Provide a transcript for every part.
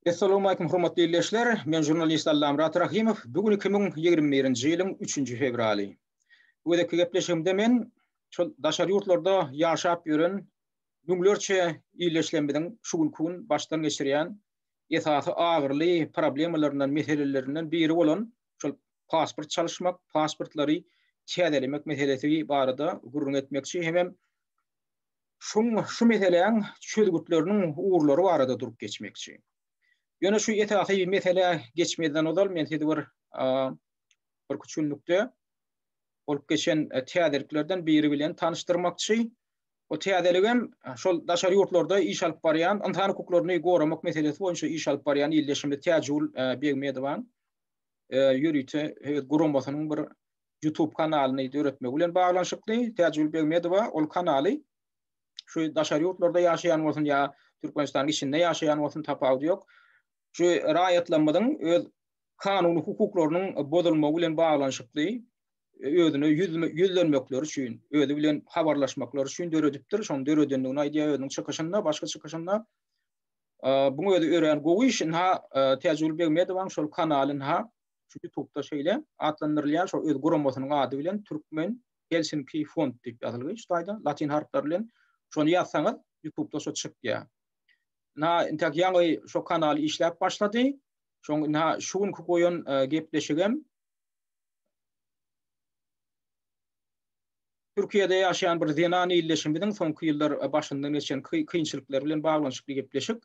Essalawmalikum hormatly ildeşler! Men žurnalist Allamyrat Rahymow. Bu gün 2021-nji ýylyň 3-nji fewraly. Bu gezekki gepleşigimde men şol daşary ýurtlarda ýaşap ýören müňlerçe ildeşlerimiziň şu günki gün başdan geçirýän esasy agyryly problemalaryndan, meselelerinden biri bolan şol pasport çalyşmak, pasportlary täzelemek meselesi barada gürrüň etmekçi hemem şuň şu meseläň çözgütleriniň ugurlary barada durup geçmekçi. Ýöne şu esasy meselä geçmezden ozal men sizi bir bir küçünlikde bolup geçen täzeliklerden biri bilen tanyşdyrmakçy. O täzeligem şol daşary ýurtlarda iş alyp barýan, ynsan hukuklaryny goramak meselesi boýunça iş alyp barýan ildeşimiz Täjigül Begmedowaň ýörite öz guramasynyň bir YouTube kanalyny döretmegi bilen baglanyşykly. Täjigül Begmedowa ol kanaly şu daşary ýurtlarda ýaşaýan bolsun ýa Türkmenistanyň içinde ýaşaýan bolsun tapawudy ýok. Şu raýatlarymyzyň öz kanuny hukuklarynyň bozulmagy bilen baglanyşykly özüne ýüzlenmekleri üçin, özi bilen habarlaşmaklary üçin döredipdir. Şony döredendigini aýdýar özüniň çykyşynda, başga çykyşynda. Buň özi örän gowy iş. Ynha, Täjigül Begmedowaň şol kanaly ynha şu YouTube'da şeýle atlandyrylýar, şol öz guramasynyň ady bilen Türkmen Helsinki Fond diýip ýazylgy şu taýda latyn harplary bilen. Şony ýazsaňyz YouTube'da şo çykýar. Ynha, intäk ýaňy şo kanal işläp başlady. Şoň ynha şu günki goýan gepleşigem Türkiýede ýaşaýan bir zenan ildeşimiziň soňky ýyllar başyndan geçen kynçylyklary bilen baglanyşykly gepleşik.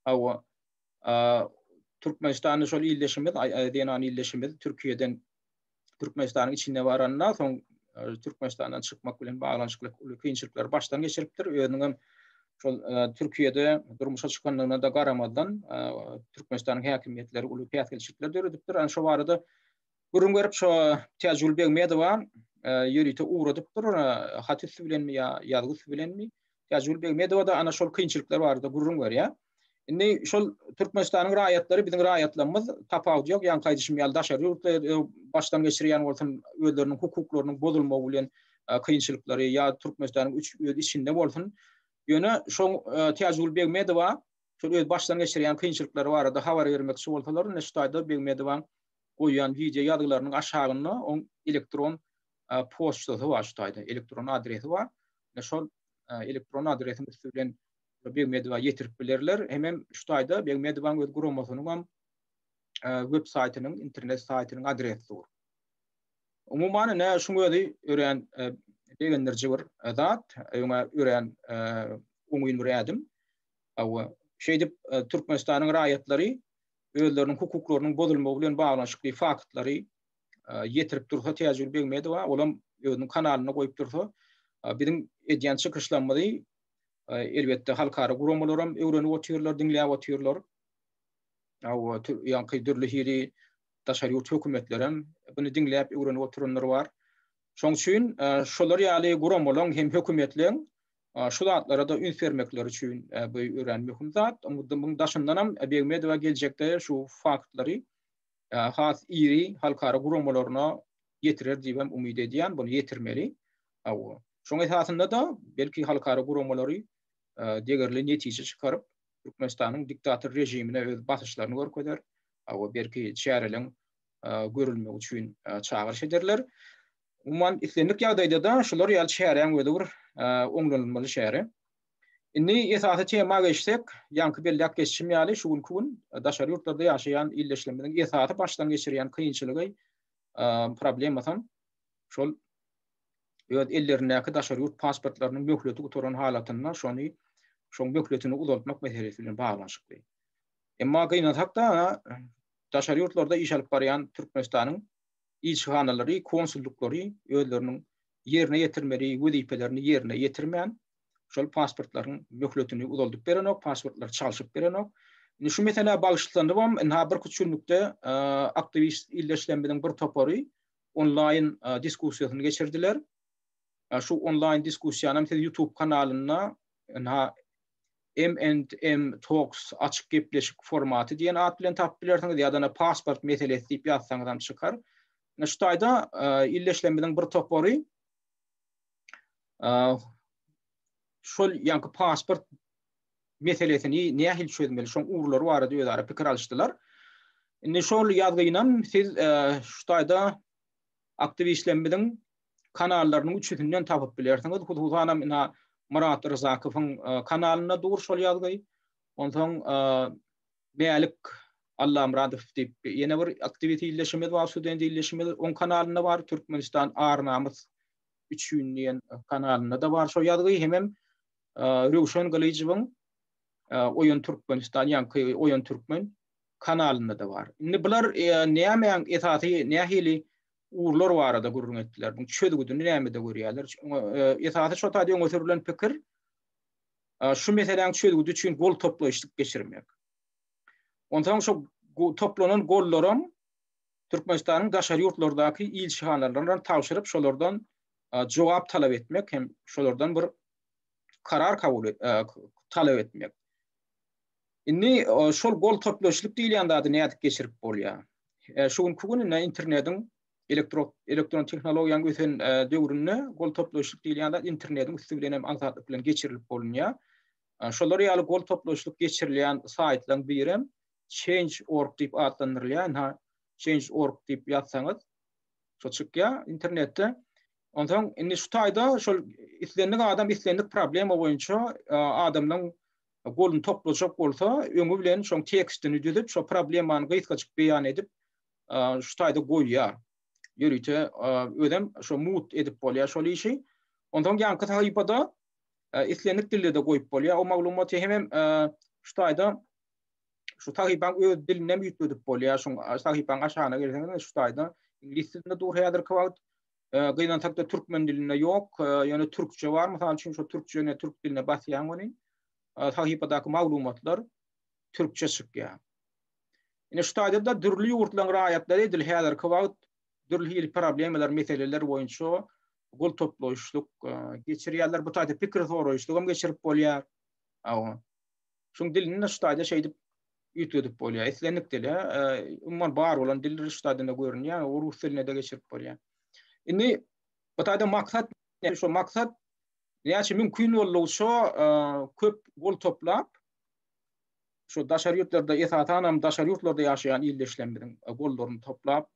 Hawa, Türkmenistanda şol ildeşimiz, zenan ildeşimiz Türkiýeden Türkmenistanyň içinde baranda, soň Türkmenistandan çykmak bilen baglanyşykly uly kynçylyklary başdan geçiripdir. Özüniň hem şol Türkiýede durmuşa çykandygyna-da garamazdan, Türkmenistanyň häkimiýetleri uly päsgelçilikler döredipdir. Ana şo barada Gürrüň berip şo Täjigül Begmedowa ýörite ugradypdyr, hat üsti bilenmi ýa ýazgy üsti bilenmi. Täjigül Begmedowa-da ana şol kynçylyklar barada gürrüň berýär. Indi şol Türkmenistanyň raýatlary, biziň raýatlarymyz tapawudy ýok, ýaňky aýdyşym ýaly daşary ýurtda başdan geçirýän bolsun özleriniň hukuklarynyň bozulmagy bilen kynçylyklary ýa Türkmenistanyň öz içinde bolsun. Ýöne şo Täjigül Begmedowa şol öz başdan geçirýän kynçylyklary barada habar bermekçi bolsalar, indi şu taýda Begmedowaň goýýan wideo ýazgylarynyň aşagynda oň elektron poçtasy bar şu taýda, elektron adresi bar. Ine şol elektron adresiň üsti bilen Begmedowa ýetirip bilerler. Hemem şu taýda Begmedowaň öz guramasynyň hem web saýtynyň, internet saýtynyň adresi dur. Umuman ine şuň özi örän begendiriji bir zat, öňe örän oňyn bir ädim. Hawa, şeýdip Türkmenistanyň raýatlary özleriniň hukuklarynyň bozulmagy bilen baglanyşykly faktlary ýetirip dursa Täjigül Begmedowa, olam özüniň kanalynda goýup dursa, biziň edýän çykyşlarymyzy elbetde halkara guramalaram öwrenip otyrlar, diňläp otyrlar. Hawa, ýaňky dürli hili daşary ýurt hökümetlerem buny diňläp öwrenip oturanlar bar. Şoň üçin şolar ýaly guramalaryň hem hökümetleň Şu zatlara-da üns bermekleri üçin bu örän möhüm zat. Munuň daşyndanam Begmedowa geljekde şu faktlary has iri halkara guramalaryna ýetirer diýibem umyt edýän, buny ýetirmeli. Hawa. Şoň esasynda-da belki halkara guramalary degerli netije çykaryp, Türkmenistanyň diktator režimine öz basyşlaryny görkezer. Hawa, belki çäreleň görülmegi üçin çagyryş ederler. Umuman, islendik ýagdaýda-da şular ýaly çäräň özi bir oňlanylmaly çäre. Indi esasy tema geçsek, ýaňky belläp geçişim ýaly, şu günki gün daşary ýurtlarda ýaşaýan ildeşlerimiziň esasy başdan geçirýän kynçylygy, problemasam şol öz ellerindäki daşary ýurt pasportlarynyň möhleti gutaran halatynda şony şoň möhletini uzaltmak meselesi bilen baglanyşykly. Emma gynansak-da, daşary ýurtlarda iş alyp barýan Türkmenistanyň ilçihanalary, konsullyklary özleriniň ýerine ýetirmeli wezipelerini ýerine ýetirmän, şol pasportlaryň möhletini uzaldyp berenok, pasportlary çalşyp berenok. Indi şu meselä bagyşlanybam, ynha birküç günlükde aktiwist ildeşlerimiziň bir topary onlaýn diskussiýasyny geçirdiler. Şu onlaýn diskussiýanam siz YouTube kanalynda ynha M and M Talks açyk gepleşik formaty diýen at bilen tapyp bilersiňiz ýa-da pasport meselesi diýip ýazsaňyz hem çykar. Ine şu taýda ildeşlerimiziň bir topary şol ýaňky pasport meselesini nähili çözmeli, şoň ugurlary barada özara pikir alyşdylar. Indi şol ýazgynam siz şu taýda aktiwistlerimiziň kanallarynyň üçüsinden tapyp bilersiňiz. Hususanam ina Myrat Ryzakowyň kanalynda dur şol ýazgy. Onsoň Mälik Allamyradow diýip ýene bir aktiwist ildeşimiz bar, student ildeşimiz, oň kanalynda bar, Türkmenistan ar-namys üçin diýen kanalynda-da bar şo ýazgy. Hemem Röwşen Gylyjowyň Oýan Türkmenistan, ýaňky Oýan Türkmen kanalynda-da bar. Indi bular nämäň esasy nähili ugurlar barada gürrüň etdiler? Buň çözgüdini nämede görýärler? Esasy şo taýda öňe sürülen pikir şu meseläň çözgüdi üçin gol toplaýyşlyk geçirmek. Onsoň şo toplanan gollaram Türkmenistanyň daşary ýurtlardaky ilçihanalaryna tabşyryp, şolardan jogap talap etmek hem şolardan bir karar kabul talap etmek. Indi şol gol toplaýyşlyk diýilýän zady nädip geçirip bolýar? Şu günki gün indi internetiň elektro elektron tehnologiýanyň ösen döwründe gol toplaýyşlyk diýilýän zat internetiň üsti bilen hem aňsatlyk bilen geçirilip bolunýar. Şolar ýaly gol toplaýyşlyk geçirilýän saýtlaryň birem Change.org diýip atlandyrylýar. Ynha Change.org diýip ýazsaňyz şo çykýar internetde. Onsoň indi şu taýda şol islendik adam islendik problema boýunça adamlaryň goluny toplajak bolsa, öňi bilen şoň tekstini düzüp, şo problemany gysgajyk beýan edip, şu taýda goýýar. Ýörite özem şo mut edip bolýar şol işi. Onsoň ýaňky sahypada islendik dilde-de goýup bolýar o maglumaty hemem şu taýda şu sahypaň öz dilini hem üýtgedip bolýar. Şuň sahypaň aşagyna gelseňiz şu taýda iňlis dilinde dur häzirki wagt. Gynansak-da türkmen dilinde ýok. Ýöne türkçe bar. Mysal üçin şu türkçe türk diline basýaň ony. Sahypadaky maglumatlar türkçe çykýar. Ine şu taýda-da dürli ýurtlaryň raýatlary edil häzirki wagt dürli hili problemalar, meseleler boýunça gol toplaýyşlyk geçirýärler. Bu taýda pikir soraýyşlyk hem geçirip bolýar. Awa. Şuň dilini şu taýda şeýdip üýtgedip bolýar. Islendik dile, umuman bar bolan diller şu taýdan-da görünýär, rus diline-de geçirip bolýar. Indi bu taýda maksat, şu maksat näçe mümkin boldugyça köp gol toplap, şu daşary ýurtlarda, esasan hem daşary ýurtlarda ýaşaýan ildeşlerimiziň gollaryny toplap,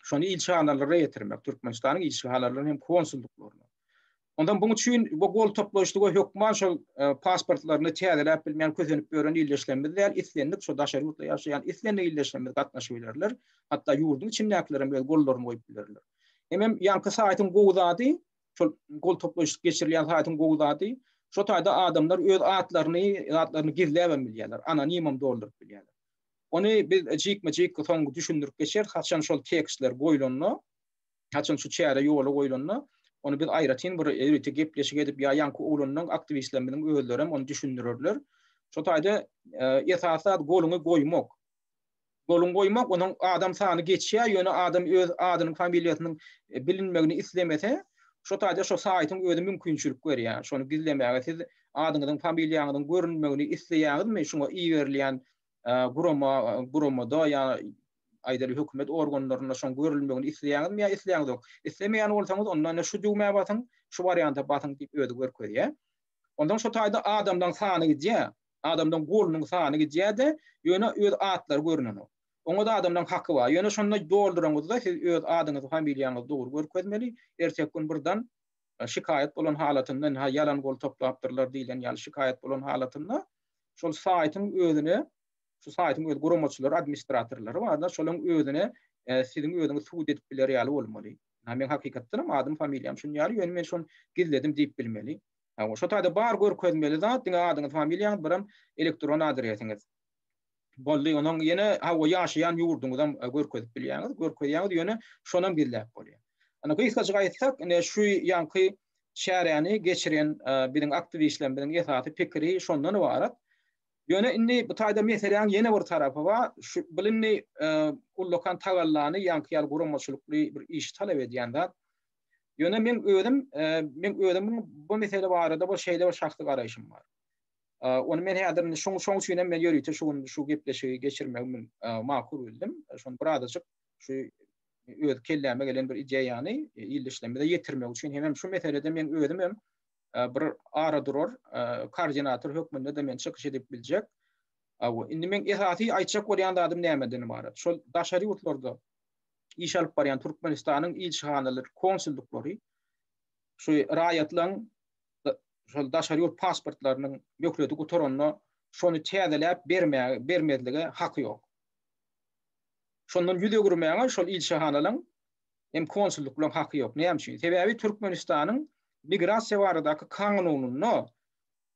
şony ilçihanalara ýetirmek, Türkmenistanyň ilçihanalaryna hem konsullyklaryna. Ondan buň üçin bu gol toplaýyşlyga hökman şol e, pasportlaryny täzeläp bilmän kösenip ýören ildeşlerimiz däl, islendik şu daşary ýurtda ýaşaýan islendik ildeşlerimiz gatnaşyp bilerler. Hatda ýurduň içindäkiler hem öz gollaryny goýup bilerler. Hemem ýaňky saýtyň gowy zady, şol gol toplaýyşlyk geçirilýän saýtyň gowy zady, şo taýda adamlar öz atlaryny, zatlaryny gizläp hem bilýärler, anonimem dolduryp bilýärler. Ony biz jikme-jik soň düşündirip geçeris, haçan şol tekstler goýlanda, haçan şu çäre ýola goýlanda, ony biz aýratyn bir ýörite gepleşik edip ýa ýaňky oglanlaryň aktiwistlerimiziň özleri hem ony düşündirerler. Şo taýda esasy zat goluňy goýmak. Goluňy goýmak, onuň adam sany geçýär, ýöne adam öz adynyň, familiýasynyň bilinmegini islemese, şo taýda şo saýtyň özi mümkinçilik berýär. Şony gizlemäge siz adyňyzyň, familiýaňyzyň görünmegini isleýäňizmi, şuňa iberilýän gurama, guramada ýa aýdaly hökümet organlarynda şoň görülmegini isleýäňizmi ýa isleýäňizok. Islemeýän bolsaňyz, onda ine şu düwmä basyň, şu warianta basyň diýip özi görkezýär. Ondan şo taýda adamlaň sany gidýär. Adamlaň golunyň sany gidýär-de, ýöne öz atlary görnenok. Oňa-da adamlaň haky bar. Ýöne şonda dolduraňyzda siz öz adyňyzy, familiýaňyzy dogry görkezmeli. Erteki gün birden şikaýat bolan halatynda, ynha ýalan gol toplapdyrlar diýlen ýaly şikaýat bolan halatynda şol saýtyň özüne, şu saýtyň öz guramaçylary, administratorlary bar-da, şolaryň özüne siziň özüňiz subut edip biler ýaly bolmaly. Ynha meň hakykatdan hem adym, familiýam şuny ýaly, ýöne men şony gizledim diýip bilmeli. Hawa, şo taýda bar görkezmeli zat diňe adyňyz, familiýaňyz, biram elektron adresiňiz. Boldy, onuň ýene hawa ýaşaýan ýurduňyzam görkezip bilýäňiz, görkezýäňiz, ýöne şonam gizläp bolýar. Ine gysgajyk aýtsak, ine şu ýaňky çäräni geçiren biziň aktiwistlerimiziň esasy pikiri şondan ybarat. Ýöne indi bu taýda meseläň ýene bir tarapy bar. Şu bil indi ullakan tagallany ýaňky ýaly guramaçylykly bir işi talap edýän zat. Ýöne meň özüm, meň özümiň bu mesele barada bir şeýle bir şahsy garaýşym bar. Ony men häzir indi şoň şoň üçin hem men ýörite şu gün şu gepleşigi geçirmegi makul bildim. Şony birazajyk şu öz kelläme gelen bir ideýany ildeşlerimize ýetirmek üçin hemem şu meselede meň özüm hem. bir ara durar koordinator hökmünde-de men çykyş edip biljek. Indi meň esasy aýtjak bolýan zadym nämeden ybarat? Şol daşary ýurtlarda iş alyp barýan Türkmenistanyň ilçihanalary, konsullyklary şu raýatlaryň şol daşary ýurt pasportlarynyň möhleti gutaranda şony täzeläp bermäge, bermezlige haky ýok. Şondan ýüz öwürmäge şol ilçihanalaryň hem konsullyklaryň haky ýok. Näme üçin? Sebäbi Türkmenistanyň migrasiýa baradaky kanunynda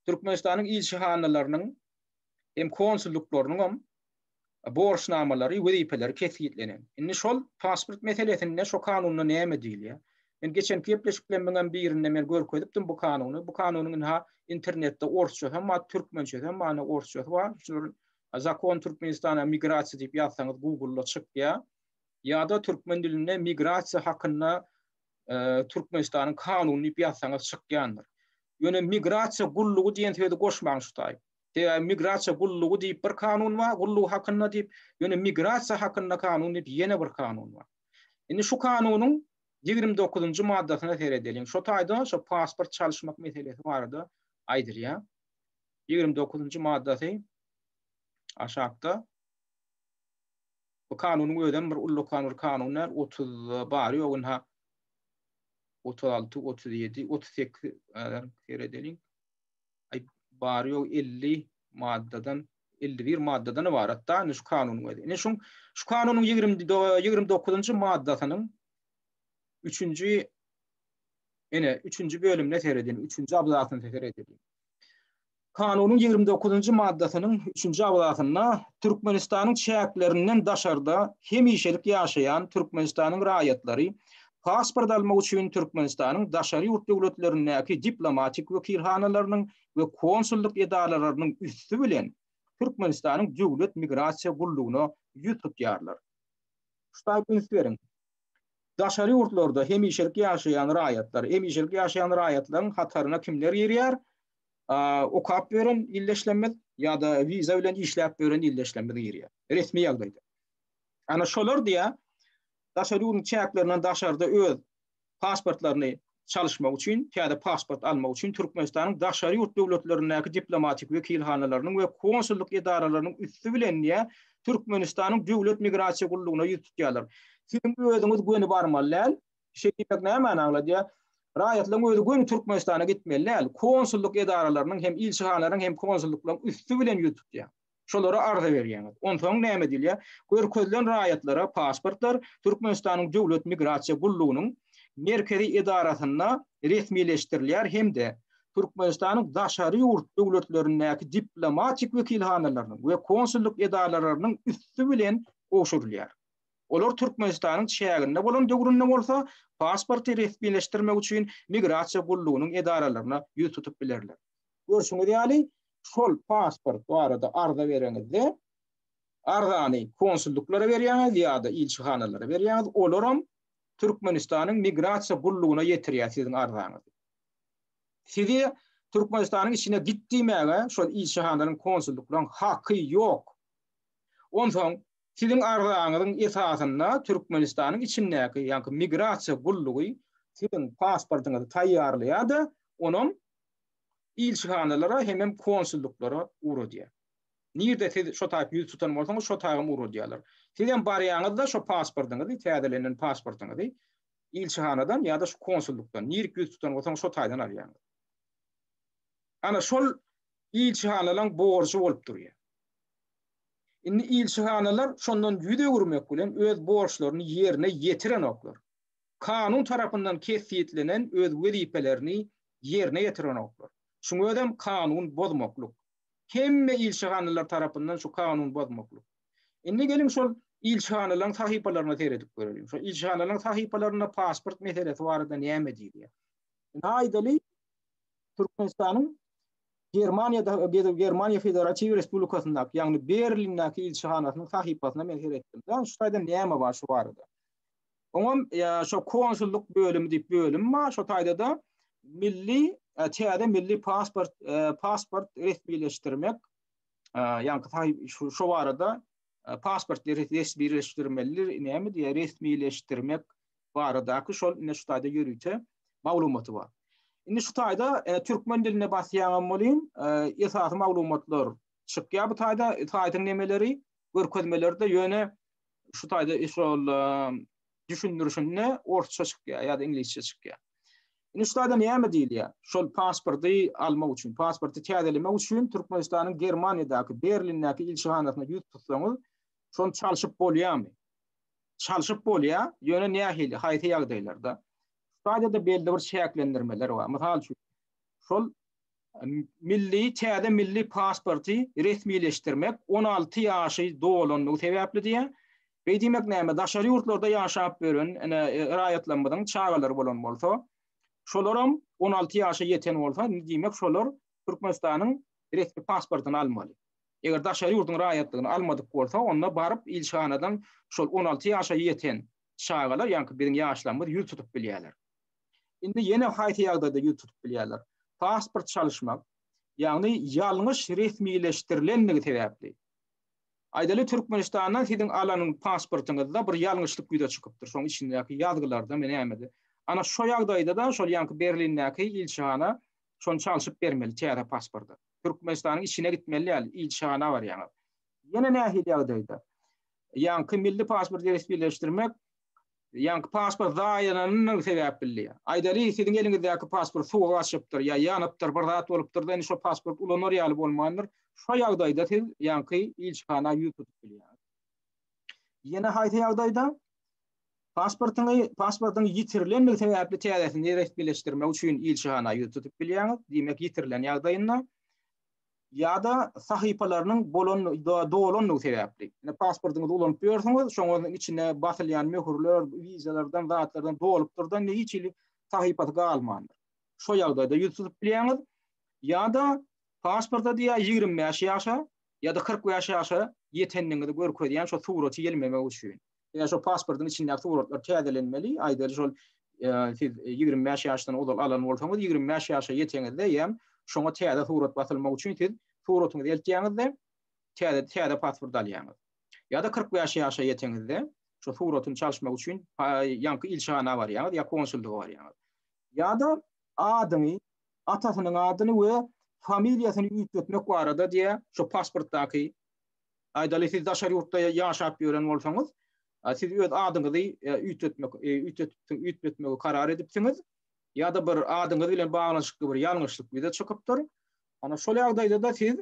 Türkmenistanyň ilçihanalarynyň hem konsullyklarynyň hem borçnamalary, wezipeleri kesgitlenen. Indi şol pasport meselesinde şo kanunda näme diýilýär? Men geçenki gepleşiklerimiň hem birinde men görkezipdim bu kanuny. Bu kanunyň ynha internetde orsçasy hem bar, türkmençesi hem bar, ine orsçasy bar. Şular Zakon Türkmenistana migrasiýa diýip ýazsaňyz Google-da çykýar. Ýa-da türkmen dilinde migrasiýa hakynda Türkmenistanyň kanuny diýip ýazsaňyz çykýandyr. Ýöne migrasiýa gullugy diýen sözi goşmaň şu taýy. Sebäbi migrasiýa gullugy diýip bir kanun bar, gullugy hakynda diýip, ýöne migrasiýa hakynda kanun diýip ýene bir kanun bar. Indi şu kanunyň 29-njy maddasyna seredeliň. Şo taýda şo pasport çalyşmak meselesi barada aýdylýar. 29-njy maddasy aşakda. Bu kanunyň özem bir ullakan bir kanun däl, 30 bary ýok ynha. 36, 37, 38 seredeliň. Aý bary ýok 50 maddadan 51 maddadan ybarat da şu kanunyň özi. Ine şu şu kanunyň 29-njy maddasynyň 3-nji ine 3-nji bölümine seredin, 3-nji abzasyna seredeliň. Kanunyň 29-njy maddasynyň 3-nji abzasynda Türkmenistanyň çäklerinden daşarda hemişelik ýaşaýan Türkmenistanyň raýatlary pasport almak üçin Türkmenistanyň daşary ýurt döwletlerindäki diplomatik wekilhanalarynyň we konsullyk edaralarynyň üsti bilen Türkmenistanyň Döwlet migrasiýa gullugyna ýüz tutýarlar. Şu taýda üns beriň. Daşary ýurtlarda hemişelik ýaşaýan raýatlar, hemişelik ýaşaýan raýatlaryň hataryna kimler girýär? Okap ýören ildeşlerimiz ýa-da wiza bilen işläp ýören ildeşlerimiz girýär. Resmi ýagdaýda. Ana şolar diýýär, daşary ýurduň çäklerinden daşarda öz pasportlaryny çalyşmak üçin, täze pasport almak üçin Türkmenistanyň daşary ýurt döwletlerindäki diplomatik wekilhanalarynyň we konsullyk edaralarynyň üsti bilen diýýär, Türkmenistanyň Döwlet migrasiýa gullugyna ýüz tutýarlar. Siziň özüňiz göni barmaly däl. Şeý diýmek nämäni aňladýar? Raýatlaryň özi göni Türkmenistana gitmeli däl. Konsullyk edaralarynyň hem ilçihanalaryň hem konsullyklaryň üsti bilen ýüz tutýar. Şolara arza berýäňiz. Onsoň näme diýilýär? Görkezilen raýatlara pasportlar Türkmenistanyň Döwlet migrasiýa gullugynyň merkezi edarasynda resmileşdirilýär hem-de Türkmenistanyň daşary ýurt döwletlerindäki diplomatik wekilhanalarynyň we konsullyk edaralarynyň üsti bilen gowşurylýar. Olar Türkmenistanyň çäginde bolan döwründe bolsa pasporty resmileşdirmek üçin migrasiýa gullugynyň edaralaryna ýüz tutup bilerler. Görşüňiz ýaly, şol pasport barada arza bereňizde, arzany konsullyklara berýäňiz ýa-da ilçihanalara berýäňiz, olaram Türkmenistanyň migrasiýa gullugyna ýetirýär siziň arzaňyzy. Sizi Türkmenistanyň içine git diýmäge şol ilçihanalaryň, konsullyklaryň haky ýok. Onsoň siziň arzaňyzyň esasynda Türkmenistanyň içindäki, ýaňky migrasiýa gullugy siziň pasportyňyzy taýýarlaýar-da, onam ilçihanalara hemem konsullyklara ugradýar. Nirde siz şo taýyp ýüz tutan bolsaňyz, şo taýgam ugradýarlar. Sizem barýaňyzda şo pasportyňyzy, täzelenen pasportyňyzy ilçihanadan ýa-da şu konsullykdan, nirik ýüz tutan bolsaňyz şo taýdan alýaňyz. Ana şol ilçihanalaryň borjy bolup durýar. Indi ilçihanalar şondan ýüz öwürmek bilen öz borçlaryny ýerine ýetirenoklar. Kanun tarapyndan kesgitlenen öz wezipelerini ýerine ýetirenoklar. Şuň özem kanun bozmaklyk. Hemme ilçihanalar tarapyndan şu kanun bozmaklyk. Indi geliň şol ilçihanalaryň sahypalaryna seredip göreliň. Şol ilçihanalaryň sahypalarynda pasport meselesi barada näme diýilýär? Indi aýdaly, Türkmenistanyň Germaniýada Germaniýa Federatiw Respublikasyndaky, ýagny Berlindäki ilçihanasynyň sahypasyna men seretdim. Şu taýda näme bar şu barada? Oňam şo konsullyk bölümi diýip bölüm bar. Şo taýda-da milli täze milli pasport pasport resmileşdirmek ýaňky şo barada pasport resmileşdirmeli näme diýýär resmileşdirmek baradaky şol ine şu taýda ýörite maglumaty bar. Indi şu taýda türkmen diline basýaňam welin, esasy maglumatlar çykýar bu taýda, saýtyň nemeleri, görkezmeleri-de ýöne şu taýda şol düşündirişinde orsça çykýar ýa-da iňlisçe çykýar. Indi şu taýda näme diýilýär? Şol pasporty almak üçin, pasporty täzelemek üçin Türkmenistanyň Germaniýadaky, Berlindäki ilçihanasyna ýüz tutsaňyz, şony çalşyp bolýarmy? Çalşyp bolýar, ýöne nähili, haýsy ýagdaýlarda? Şu taýda-da belli bir çäklendirmeler bar. Mysal üçin, şol milli täze milli pasporty resmileşdirmek 16 ýaşy dolandygy sebäpli diýýär. Beý diýmek näme, daşary ýurtlarda ýaşap ýören ene raýatlarymyzyň çagalary bolan bolsa, şolaram 16 ýaşa ýeten bolsa, indi diýmek şolar Türkmenistanyň resmi pasportyny almaly. Eger daşary ýurduň raýatlygyny almadyk bolsa, onda baryp ilçihanadan şol 16 ýaşa ýeten çagalar, ýaňky biziň ýaşlarymyz ýüz tutup bilýärler. Indi ýene haýsy ýagdaýda ýüz tutup bilýärler? Pasport çalyşmak, ýagny ýalňyş resmileşdirilenligi sebäpli. Aýdaly Türkmenistandan siziň alan pasportyňyzda bir ýalňyşlyk ýüze çykypdyr, şoň içindäki ýazgylardamy nämede. Ana şo ýagdaýda-da şol ýaňky Berlindäki ilçihana şony çalşyp bermeli täze pasporta. Türkmenistanyň içine gitmeli däl, ilçihana barýaňyz. Ýene nähili ýagdaýda? Ýaňky milli pasporty resmileşdirmek Ýaňky pasport zaýalanandygy sebäp bildi. Aýdaly, siziň eliňizdäki pasport suwa gaçypdyr ýa ýanypdyr, bir zat bolupdyr-da, indi şo pasport ulanar ýaly bolmandyr. Şo ýagdaýda siz ýaňky ilçihana ýüz tutup bilýäňiz. Ýene haýsy ýagdaýda? Pasportyňy, pasportyň ýitirilendigi sebäpli täzesini resmileşdirmek üçin ilçihana ýüz tutup bilýäňiz. Diýmek, ýitirilen ýagdaýynda. ýa-da sahypalarynyň bolan dolandygy sebäpli. Ine pasportyňyzy ulanyp ýörsüňiz, şoňa içine basylýan möhürler, wizalardan, zatlardan dolupdyr-da, indi hiç hili sahypasy galmandyr. Şo ýagdaýda ýüz tutup bilýäňiz. Ýa-da pasporta diýýär 25 ýaşa ýa-da 45 ýaşa ýetendigiňizi görkezýän şo suraty ýelmemek üçin. Ýa şo pasportyň içindäki suratlar täzelenmeli. Aýdaly şol siz 25 ýaşdan ozal alan bolsaňyz, 25 ýaşa ýeteňizde eýýäm şoňa täze surat basylmak üçin siz suratyňyzy eltýäňizde täze täze pasport alýaňyz. Ýa-da 45 ýaşa ýeteňizde şo suratyny çalyşmak üçin ýaňky ilçihana barýaňyz ýa konsullyga barýaňyz. Ýa-da adyňy, atasynyň adyny we familiýasyny üýtgetmek barada diýä şo pasportdaky Aýdaly, siz daşary ýurtda ýaşap ýören bolsaňyz, siz öz adyňyzy üýtgetmek, üýtgetmegi karar edipsiňiz ýa-da bir adyňyz bilen baglanyşykly bir ýalňyşlyk ýüze çykypdyr. Ana şol ýagdaýda-da siz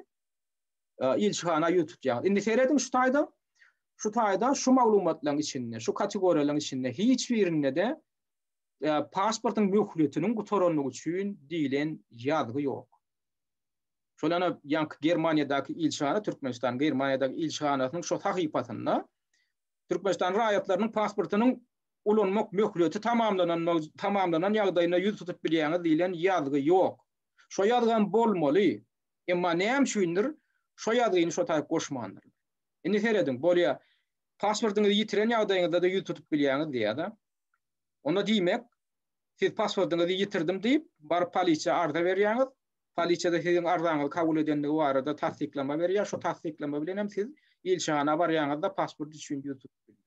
ilçihana ýüz tutýaňyz. Indi serediň şu taýda, şu taýda şu maglumatlaryň içinde, şu kategoriýalaryň içinde hiç birinde-de pasportyň möhletiniň gutaranlygy üçin diýlen ýazgy ýok. Şol ýana ýaňky Germaniýadaky ilçihana Türkmenistanyň Germaniýadaky ilçihanasynyň şo sahypasynda Türkmenistan raýatlarynyň pasportynyň ulanmak möhleti tamamlanan tamamlanan ýagdaýynda ýüz tutup bilýäňiz diýlen ýazgy ýok. Şo ýazgam bolmaly. Emma näme üçindir şo ýazgyny şo taýyp goşmandyrlar. Indi serediň, bolýa. Pasportyňyzy ýitiren ýagdaýyňyzda-da ýüz tutup bilýäňiz diýýär-de. Onda diýmek, siz pasportyňyzy ýitirdim diýip, baryp polisiýa arza berýäňiz. Polisiýada siziň arzaňyzy kabul edendigi barada tassyklama berýär. Şo tassyklama bilen hem siz ilçihana barýaňyzda pasport üçin ýüz tutup bilýär.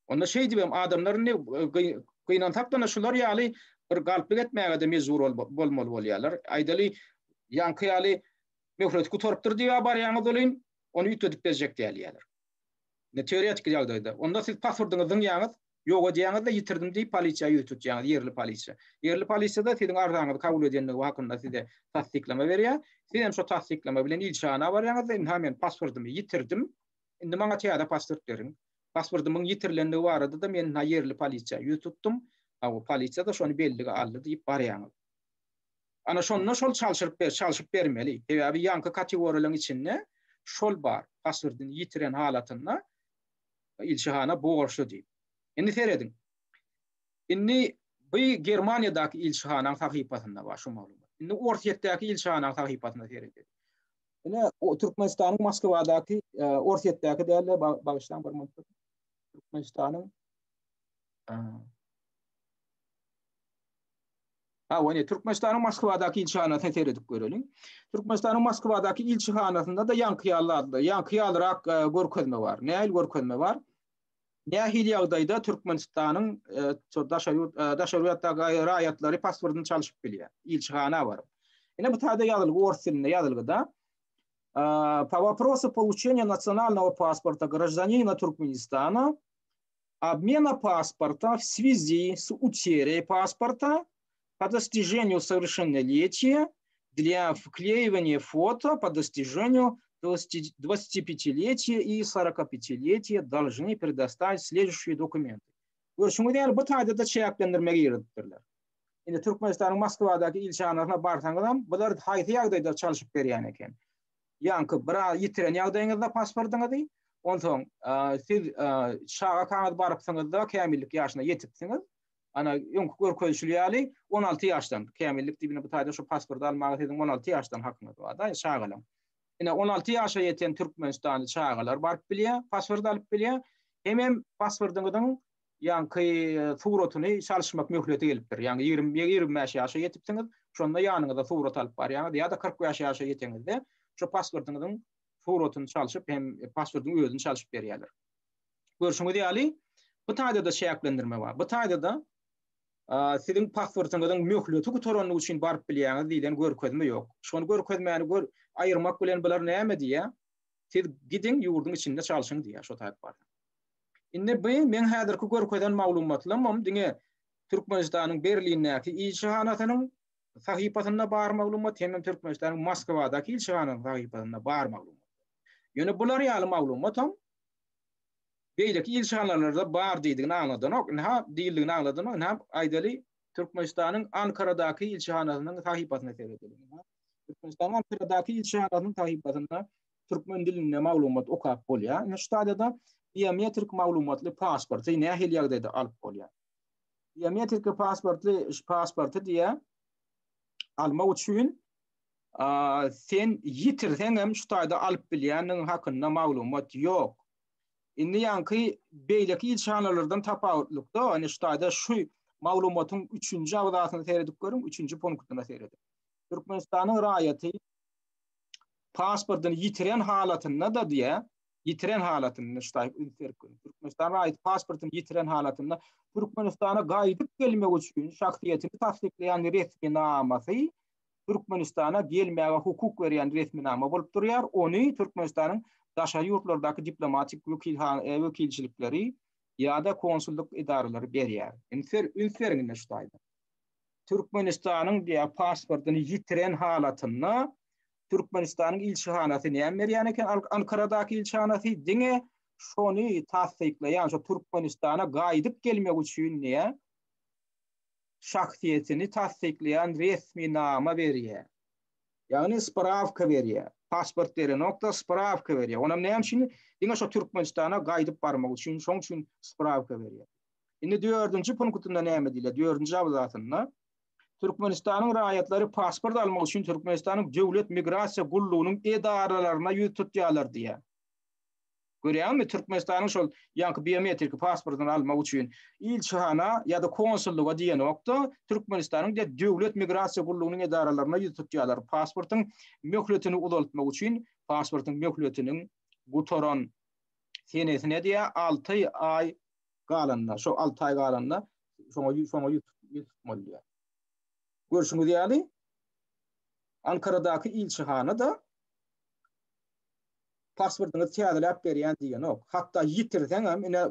Onda şeýdip hem adamlar indi e, gynansak-da şular ýaly bir galplyk etmäge-de mejbur bolmaly bolýarlar. Aýdaly, ýaňky ýaly möhleti gutarypdyr diýip barýaňyz welin, ony üýtgedip berjek dälýärler. Ne teoretiki ýagdaýda. Onda siz pasportyňyzy zyňýaňyz, Ýok edýäňiz-de, ýitirdim diýip polisiýa ýüz tutýaňyz, ýerli polisiýa. Ýerli polisiýa-da siziň arzaňyzy kabul edendigi hakynda size tassyklama berýär. Siz hem şo tassyklama bilen ilçihana barýaňyz-da, ynha men pasportymy ýitirdim, indi maňa täze pasport beriň. Pasportymyň ýitirilendigi barada-da men ynha ýerli polisiýa ýüz tutdum, hawa, polisiýa-da şony bellige aldy diýip barýaňyz. Ana şonda şol çalşyryp ber, çalşyp bermeli. Sebäbi ýaňky kategoriýalaryň içinde şol bar, pasportyny ýitiren halatynda ilçihana borçly diýip. Indi serediň. Indi bu Germaniýadaky ilçihanaň sahypasynda bar şu maglumat. Indi Orsýetdäki ilçihanaň sahypasyna seredeli. Ine Türkmenistanyň Moskwadaky, e, Orsýetdäki däl-de, bagyşlaň bir minut. Türkmenistanyň e, Ha, ine Türkmenistanyň Moskwadaky ilçihanasyna seredip göreliň. Türkmenistanyň Moskwadaky ilçihanasynda-da ýaňky ýaly, ýaňky ýalyrak e, görkezme bar. Nähili görkezme bar? Nähili ýagdaýda Türkmenistanyň daşary ýurt daşary ýurtdaky raýatlary pasportyny çalşyp bilýär? Ilçihana baryp. Ine bu taýda ýazylgy ors dilinde ýazylgyda. По вопросу получения национального паспорта гражданина Туркменистана обмена паспорта в связи с утерей паспорта по достижению совершеннолетия для вклеивания фото по достижению 25-летия и 45-летия должны предоставить следующие документы. Görşüňiz ýaly bu taýda-da çäklendirme girizipdirler. Indi Türkmenistanyň Moskwadaky ilçihanasyna barsaňyzam, bular haýsy ýagdaýda çalşyp berýän eken. Ýaňky bir ýitiren ýagdaýyňyzda pasportyňyzy, onsoň siz çagakaňyz barypsyňyzda kämillik ýaşyna ýetipsiňiz, Ana, öňki görkezişli ýaly, 16 ýaşdan, kämillik diýip, bu taýda şu pasporty almaga siziň 16 ýaşdan hakyňyz bar-da, çagalaň. Ine, 16 ýaşa ýeten türkmenistanly çagalar baryp bilýär, pasport alyp bilýär. Hemem pasportyňyzyň ýaňky suratyny çalyşmak möhleti gelipdir. Ýaňy 20, 25 ýaşa ýetipsiňiz, şonda ýanyňyza surat alyp barýaňyz ýa-da 45 ýaşa ýeteňizde şu pasportyňyzyň suratyny çalşyp hem pasportyň özüni çalşyp berýärler. Görşüňiz ýaly, bu taýda-da çäklendirme bar. Bu taýda-da siziň pasportyňyzyň möhleti gutaranlygy üçin baryp bilýäňiz diýlen görkezme ýok. Şony görkezmäni gör, aýyrmak bilen bular näme diýýär? Siz gidiň ýurduň içinde çalşyň diýýär şo taýda barsaň. Indi bu meň häzirki görkezen maglumatlarymam diňe Türkmenistanyň Berlindäki ilçihanasynyň sahypasynda bar maglumat hemem Türkmenistanyň Moskwadaky ilçihanasynyň sahypasynda bar maglumat. Ýöne bular ýaly maglumatam beýleki ilçihanalarda bar diýdigini aňladanok. Ynha, diýildigini aňladanok. Ynha, aýdaly, Türkmenistanyň Ankaradaky ilçihanasynyň sahypasyna seredeliň. Ynha, Türkmenistanyň Ankaradaky ilçihanasynyň sahypasynda türkmen dilinde maglumat okap bolýar. Ynha, şu taýda-da biometrik maglumatly pasporty nähili ýagdaýda alyp bolýar? Biometrik pasportly pasporty diýýär, almak üçin sen ýitirseňem şu taýda alyp bilýändigiň hakynda maglumat ýok. Indi ýaňky beýleki ilçihanalardan tapawutlykda, indi şu taýda şu maglumatyň üçünji abzasyna seredip görüň, üçünji punktyna seredip. Türkmenistanyň raýaty pasportyny ýitiren halatynda-da diýä, ýitiren halatynda şu taýda üns berip görüň. Türkmenistan raýaty pasportyny ýitiren halatynda Türkmenistana gaýdyp gelmek üçin şahsyýetini tassyklaýan resminamasy Türkmenistana gelmäge hukuk berýän resminama bolup durýar, ony Türkmenistanyň daşary ýurtlardaky diplomatik wekilçilikleri ýa-da konsullyk edaralary berýär. Üns beriň indi şu taýda. Türkmenistanyň diýýär pasportyny ýitiren halatynda Türkmenistanyň ilçihanasy näme berýän eken Ankaradaky ilçihanasy diňe şony tassyklaýan şo Türkmenistana gaýdyp gelmek üçin diýýär şahsyýetini tassyklaýan resminama berýär. Ýagny sprawka berýär. Pasport berenok-da, sprawka berýär. Onam näme üçin? Diňe şo Türkmenistana gaýdyp barmak üçin, şoň üçin sprawka berýär. Indi dördünji punktynda näme diýilýär? Dördünji abzasynda Türkmenistanyň raýatlary pasport almak üçin Türkmenistanyň Döwlet migrasiýa gullugynyň edaralaryna ýüz tutýarlar diýýär. Görýäňmi, Türkmenistanyň şol ýaňky biometriki pasportyny almak üçin ilçihana ýa-da konsullyga diýenok-da, Türkmenistanyň diýe Döwlet migrasiýa gullugynyň edaralaryna ýüz tutýarlar. Pasportyň möhletini uzaltmak üçin pasportyň möhletiniň gutaran senesine diýe 6 aý galanda, şo 6 aý galanda şoňa şoňa ýüz tutmaly diýýär. Görşüňiz ýaly, Ankaradaky ilçihana-da pasportyňyzy täzeläp berýän diýenok. Hatda ýitirseňem, ine,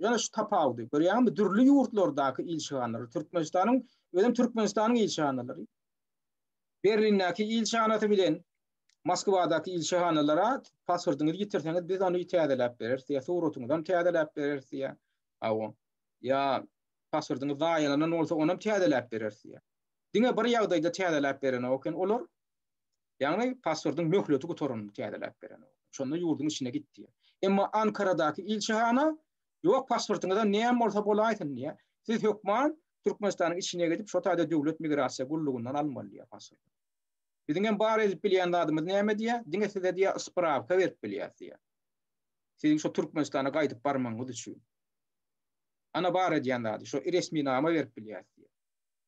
ýene şu tapawudy görýäňmi? Dürli ýurtlardaky ilçihanalary, Türkmenistanyň, özem Türkmenistanyň ilçihanalary, Berlindäki ilçihanasy bilen Moskwadaky ilçihanalara pasportyňyzy ýitirseňiz, biz ony täzeläp bereris diýýär, suratyňyzam täzeläp bereris diýýär. Hawa. Ýa pasportyňyz zaýalanan bolsa, onam täzeläp bereris diýýär. Diňe bir ýagdaýda täzeläp berenok eken olar. Ýagny pasportyň möhleti gutaranyny täzeläp berenok. Şonda ýurduň içine git diýýär. Emma Ankaradaky ilçihana ýok pasportyňyza näme bolsa bolaýsyn diýýär. Siz hökman Türkmenistanyň içine gidip şo taýda döwlet migrasiýa gullugyndan almaly diýýär pasporty. Biziň hem bar edip bilýän zadymyz näme diýýär? Diňe size diýýär sprawka berip bilýäris diýýär. Siziň şo Türkmenistana gaýdyp barmagyňyz üçin. Ana bar edýän zady şo resminama berip bilýäris diýýär.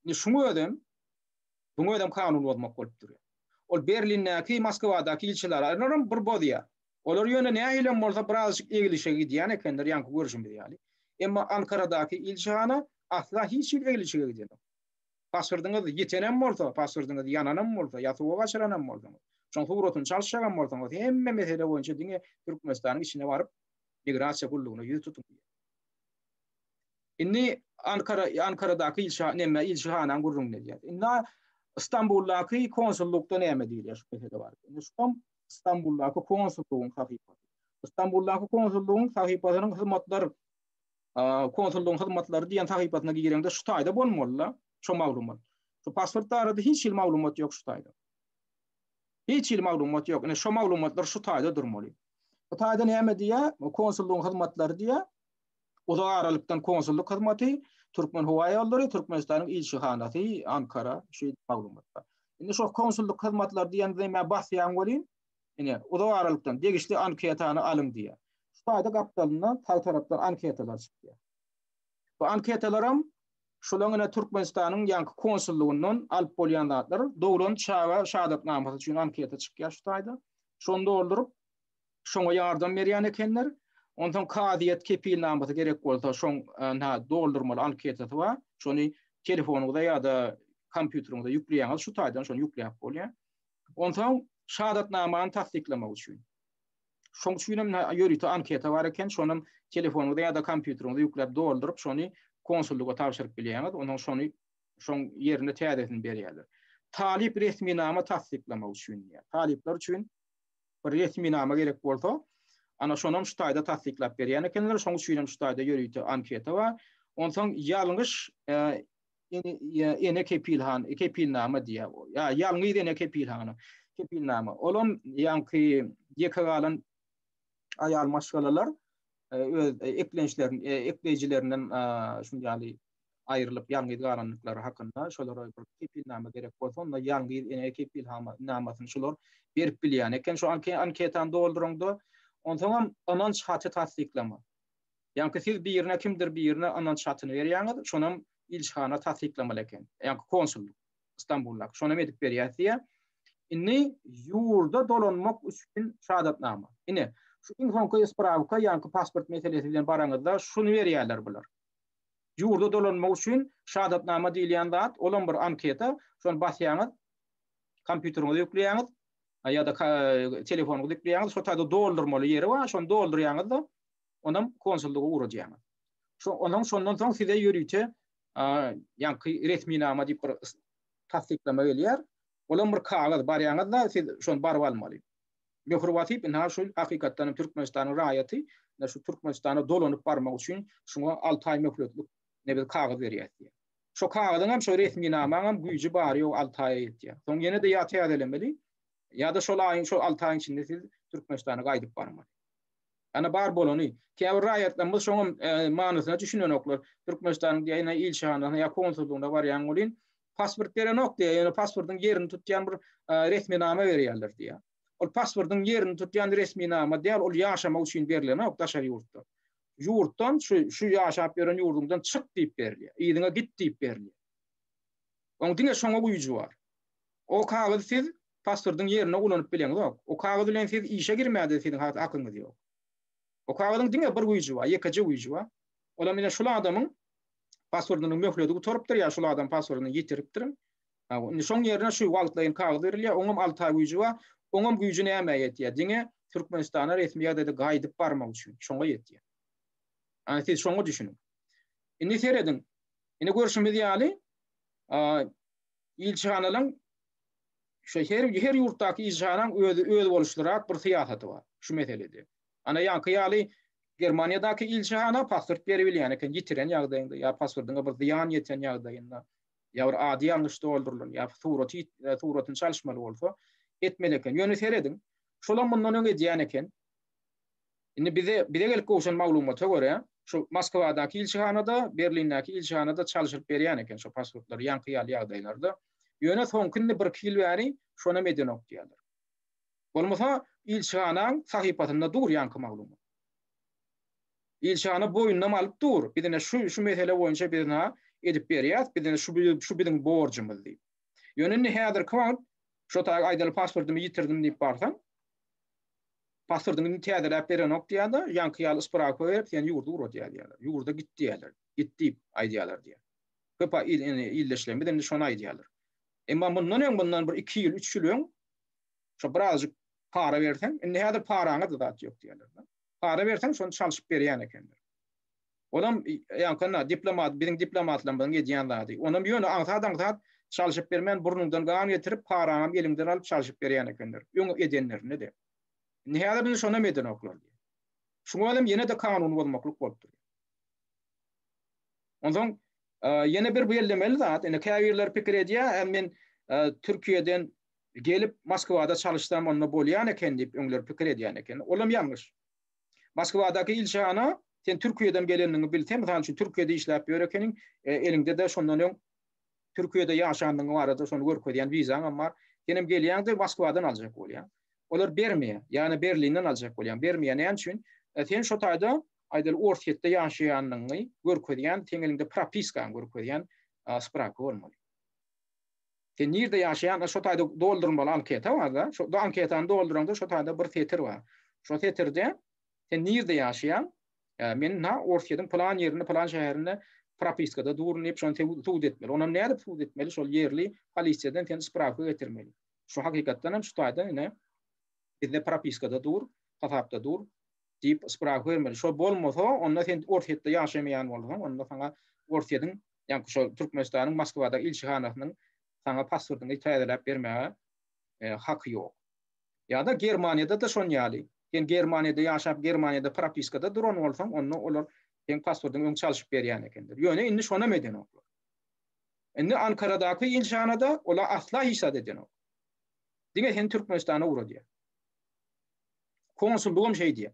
Indi şuň özem Muň özem kanun bozmak bolup durýar. Ol Berlindäki, Moskwadaky ilçiler, olaram bir bozýar. Olar ýöne nähilem bolsa birazajyk eglişige gidýän ekenler, ýaňky görşümiz ýaly. Emma Ankaradaky ilçihana asla hiç hili eglişige gidenok. Pasportyňyz ýitenem bolsa, pasportyňyz ýananam bolsa, ýa suwa gaçyranam bolsaňyz, şoň suratyny çalyşjagam bolsaňyz, hemme mesele boýunça diňe Türkmenistanyň içine baryp, migrasiýa gullugyna ýüz tutuň diýýär. Indi Ankara Ankaradaky ilçi näme ilçihanaň gürrüňini edýär. Indi Stambuldaky konsullukda näme diýilýär şu mesele barada. Indi şoň Stambuldaky konsullygyň sahypasy. Stambuldaky konsullygyň sahypasynyň hyzmatlar konsullygyň hyzmatlary diýen sahypasyna gireňde şu taýda bolmaly-da şo maglumat. Şu pasport barada hiç hili maglumat ýok şu taýda. Hiç hili maglumat ýok. Ine şo maglumatlar şu taýda durmaly. Bu taýda näme diýýär? Konsullygyň hyzmatlary diýýär. Uzak aralykdan konsullyk hyzmaty, Türkmenhowaýollary, Türkmenistanyň ilçihanasy, Ankara, şu maglumat bar. Indi şo konsullyk hyzmatlary diýen zemä basýaň welin, ine, uzak aralykdan degişli anketany alyň diýýär. Şu taýda gapdalynda sag tarapdan anketalar çykýar. Bu anketalaram şolaň ine Türkmenistanyň ýaňky konsullygyndan alyp bolýan zatlar. Doglan çaga şahadatnamasy üçin anketa çykýar şu taýda. Şony dolduryp, şoňa ýardam berýän ekenler. Onsoň kazyýet kepilnamasy gerek bolsa, şoň ynha doldurmaly anketasy bar. Şony telefonyňyza ýa-da kompýuteriňize ýükleýäňiz, şu taýdan şony ýükläp bolýar. Onsoň şahadatnamany tassyklamak üçin. Şoň üçin hem ýörite anketa bar eken, şonam telefonyňyza ýa-da kompýuteriňize ýükläp dolduryp, şony konsullyga tabşyryp bilýäňiz. Onsoň şony şoň ýerine täzesini berýärler. Talyp resminama tassyklamak üçin diýýär. Talyplar üçin bir resminama gerek bolsa, ana şonam şu taýda tassyklap berýän ekenler, şoň üçin hem şu taýda ýörite anketa bar. Onsoň ýalňyş e, ene kepilhan, kepilnama diýýär. Ýa ýalňyz ene kepilhana, kepilnama. Olam ýaňky ýeke galan aýal maşgalalar e, öz e, eklençlerin, ekleýjilerinden şuny ýaly aýrylyp ýalňyz galandyklary hakynda şolara bir kepilnama gerek bolsa onda ýalňyz ene kepilnamasyny şolar berip bilýän eken. Şu anketany dolduraňda onsoňam ynanç haty tassyklama. Ýaňky siz birine kimdir birine ynanç hatyny berýäňiz, şonam ilçihana tassyklamaly eken. Ýaňky konsullyk Stambuldaky şonam edip berýär diýýär. Indi ýurda dolanmak üçin şahadatnama. Ine, şu iň soňky sprawka, ýaňky pasport meselesi bilen baraňyzda şuny berýärler bular. Ýurda dolanmak üçin şahadatnama diýilýän zat, olam bir anketa, şony basýaňyz, kompýuteriňize ýükleýäňiz ýa-da telefonyňyza ýükleýäňiz, şo taýda doldurmaly ýeri bar, şony doldurýaňyz-da, onam konsullyga ugradýaňyz. Şo onuň şondan soň size ýörite ýaňky resminama diýip bir tassyklama gelýär. Olam bir kagyz, barýaňyz-da, siz şony baryp almaly. Möhür basyp, ynha şu hakykatdan hem Türkmenistanyň raýaty, ynha şu Türkmenistana dolanyp barmak üçin şuňa alty aý möhletlik ne biz kagyz berýäs diýýär. Şo kagyzyň hem, şo resminamaň hem güýji bary-ýogy alty aýa ýetýär. Soň ýene-de ýa täzelemeli, ýa-da şol aýyň, şol alty aýyň içinde siz Türkmenistana gaýdyp barmaly. Ana bar bolany. Käbir raýatlarymyz şoňam manysyna düşünenoklar. Türkmenistanyň diýýär, ýa ilçihanasyna ýa konsullygyna barýaň welin, pasport berenok diýýär, ýöne pasportyň ýerini tutýan bir resminama berýärler diýýär. Ol pasportyň ýerini tutýan resminama däl, ol ýaşamak üçin berlenok daşary ýurtda. Ýurtdan şu şu ýaşap ýören ýurduňdan çyk diýip berilýär. Yzyňa git diýip berilýär. Oň diňe şoňa güýji bar. O kagyzy siz pasportyň ýerine ulanyp bileňzok. O kagyz bilen siz işe girmäde siziň hakyňyz ýok. O kagyzyň diňe bir güýji bar, ýekeje güýji bar. Olam ine şul adamyň pasportynyň möhleti gutarypdyr ýa şul adam pasportyny ýitiripdir. Indi şoň ýerine şu wagtlaýyn kagyz berilýär, oňam alty aý güýji bar. Oňam güýji nämä ýetýär? Diňe Türkmenistana resmi ýagdaýda gaýdyp barmak üçin şoňa ýetýär. Ana siz şoňa düşüniň. Indi serediň. Indi görşümiz ýaly, ilçihanalaryň şu her her ýurtdaky ilçihanaň özi özboluşlyrak bir syýasaty bar şu meselede. Ana ýaňky ýaly Germaniýadaky ilçihana pasport beribilýän eken ýitiren ýagdaýyňda ýa pasportyňa bir zyýan ýeten ýagdaýynda ýa bir ady ýalňyş doldurylan ýa suraty suratyny çalyşmaly bolsa etmeli eken. Ýöne serediň, şolam mundan öň edýän eken. Indi bize bize gelip gowşan maglumata görä, şu Moskwadaky ilçihanada, Berlindäki ilçihanada çalşyryp berýän eken şu pasportlary ýaňky ýaly ýagdaýlarda. Ýöne soňky indi birki ýyl bäri şonam edenok diýýärler. Bolmasa ilçihanaň sahypasynda dur ýaňky maglumat. Ilçihana boýnunam alyp dur. Biz ine şu şu mesele boýunça biz ine edip berýäs, biz ine şu şu biziň borjumyz diýip. Ýöne indi häzirki wagt şo taýy aýdaly pasportymy ýitirdim diýip barsaň, Pasportyňy indi täzeläp berenok diýýär-de, ýaňky ýaly sprawka berip, seni ýurda ugradýar diýýärler. Ýurda git diýýärler. Git diýip aýdýarlar diýýär. Köp ildeşlerimiz indi şony aýdýarlar. Emma mundan öň, mundan bir 2 ýyl, 3 ýyl öň şo birazjyk para berseň, indi häzir paraňa-da zat ýok diýýärler. Para berseň, şony çalşyp berýän ekenler. Olam ýaňky diplomat, biziň diplomatlarymyzyň edýän zady. Onam ýöne aňsat-aňsat çalşyp bermän, burnuňdan gan getirip, paraňam eliňden alyp çalşyp berýän ekenler. Öň edenlerinde-de. Indi häzir indi şonam edenoklar diýýär. Şuň özem ýene-de kanuny bozmaklyk bolup durýar. Onsoň ýene bir bellemeli zat, indi käbirler pikir edýär, men Türkiýeden gelip Moskwada çalyşsam onda bolýan eken diýip öňler pikir edýän eken. Olam ýalňyş. Moskwadaky ilçihana sen Türkiýeden gelendigiňi bilse, mysal üçin Türkiýede işläp ýör ekeniň, eliňde-de şondan öň Türkiýede ýaşandygyň barada şony görkezýän wizaňam bar. Senem gelýäň-de Moskwadan aljak bolýaň. Olar bermeýär. Ýagny Berlinden aljak bolýaň. Bermeýär. Näme üçin? Sen şo taýda aýdaly Orsýetde ýaşaýandygyňy görkezýän, seň eliňde propiskaňy görkezýän sprawka bolmaly. Sen nirde ýaşaýan, şo taýda doldurmaly anketa bar-da. Şo anketany dolduraňda şo taýda bir setir bar. Şo setirde sen nirde ýaşaýaň? Men na Orsýetiň pylan ýerinde, pylan şäherinde propiskada durun diýip şony subut etmeli. Onam nädip subut etmeli? Şol ýerli polisiýadan sen sprawka getirmeli. Şu hakykatdan hem şu taýda ine bizde propiskada dur, hasapda dur diýip sprawka bermeli. Şo bolmasa, onda sen Orsýetde ýaşamaýan bolsaň, onda saňa Orsýetiň, ýagny şol Türkmenistanyň Moskwadaky ilçihanasynyň saňa pasportyňy täzeläp bermäge haky ýok. Ýa-da Germaniýada-da şon ýaly. Sen Germaniýada ýaşap, Germaniýada propiskada duran bolsaň, onda olar seň pasportyňy öň çalşyp berýän ekenler. Ýöne indi şonam edenoklar. Indi Ankaradaky ilçihanada olar asla hiç zat edenok. Diňe seni Türkmenistana ugradýar. Konsullugam şeý diýýär.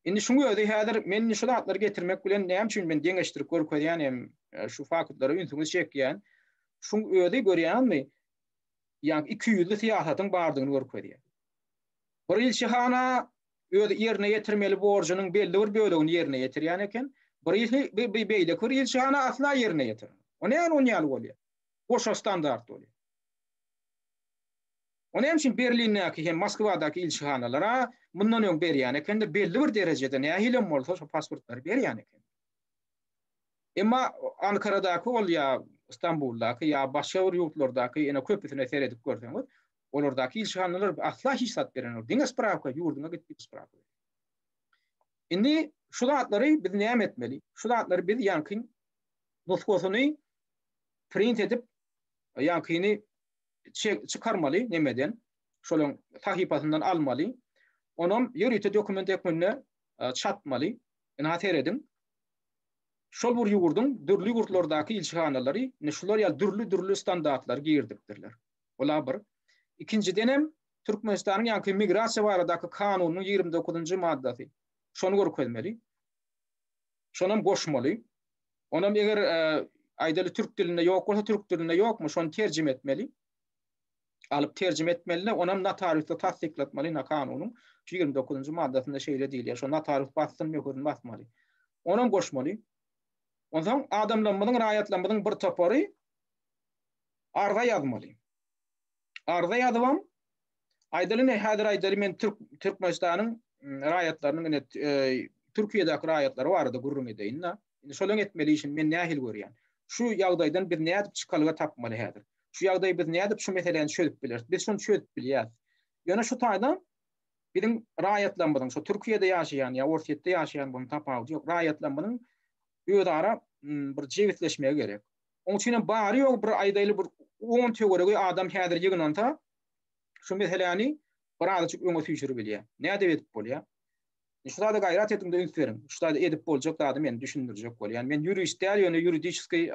Indi şuň özi häzir men indi şu zatlary getirmek bilen näme üçin men deňeşdirip görkezýän hem şu faktlara ünsüňizi çekýän. Şuň özi görýäňmi? Ýa ikiýüzli syýasatyň bardygyny görkezýär. Bir ilçihana öz ýerine ýetirmeli borjunyň belli bir bölegini ýerine ýetirýän eken, bir ilçi beýleki bir ilçihana asla ýerine ýetirenok. O näme on ýaly bolýar? Goşa standart bolýar. O näme üçin Berlindäki hem Moskwadaky ilçihanalara mundan öň berýän ekende belli bir derejede nähilem bolsa şo pasportlary berýän eken. Emma Ankaradaky ol ýa Stambuldaky ýa başga bir ýurtlardaky ene köpüsine seredip görseňiz, olardaky ilçihanalar asla hiç zat berenok. Diňe sprawka, ýurduňa git diýip sprawka berýär. Indi şu zatlary biz näme etmeli? Şu zatlary biz ýaňky nusgasyny print edip, ýaňkyny çykarmaly nemeden, şolaryň sahypasyndan almaly. Onam ýörite dokument hökmünde çatmaly. Ynha serediň. Şol bir ýurduň dürli ýurtlardaky ilçihanalary indi şular ýaly dürli-dürli standartlary girizipdirler. Ol-a bir. Ikinjidenem Türkmenistanyň ýaňky migrasiýa baradaky kanunynyň 29-njy maddasy. Şony görkezmeli. Şonam goşmaly. Onam eger aýdaly türk dilinde ýok bolsa türk dilinde ýokmy şony terjime etmeli. Alyp terjime etmeli-de, onam notariusda tassyklatmaly ina kanunyň şu 29-njy maddasynda şeýle diýilýär. Şo notarius bassyn, möhürini basmaly. Onam goşmaly. Onsoň adamlarymyzyň, raýatlarymyzyň bir topary arza ýazmaly. Arza ýazybam, aýdaly ine häzir aýdaly men Türk Türkmenistanyň raýatlarynyň ine Türkiýedäki raýatlary barada gürrüň edeýin-de. Indi şolaryň etmeli işini men nähili görýän? Şu ýagdaýdan biz nädip çykalga tapmaly häzir? Şu ýagdaýy biz nädip şu meseläni çözüp bileris? Biz şony çözüp bilýäris. Ýöne şu taýda biziň raýatlarymyzyň, şu Türkiýede ýaşaýan ýa Orsýetde ýaşaýan bunuň tapawudy ýok. Raýatlarymyzyň özara bir jebisleşmegi gerek. Onuň üçin hem bary-ýogy bir aýdaýly bir on töweregi adam häzir ýygnansa, şu meseläni birazajyk öňe süýşüribilýär. Nädip edip bolýar? Şu zada gaýrat ediň-de üns beriň. Şu zada edip boljak zady men düşündirjek bolýan. Men ýurist däl, ýöne ýuridiçeskiý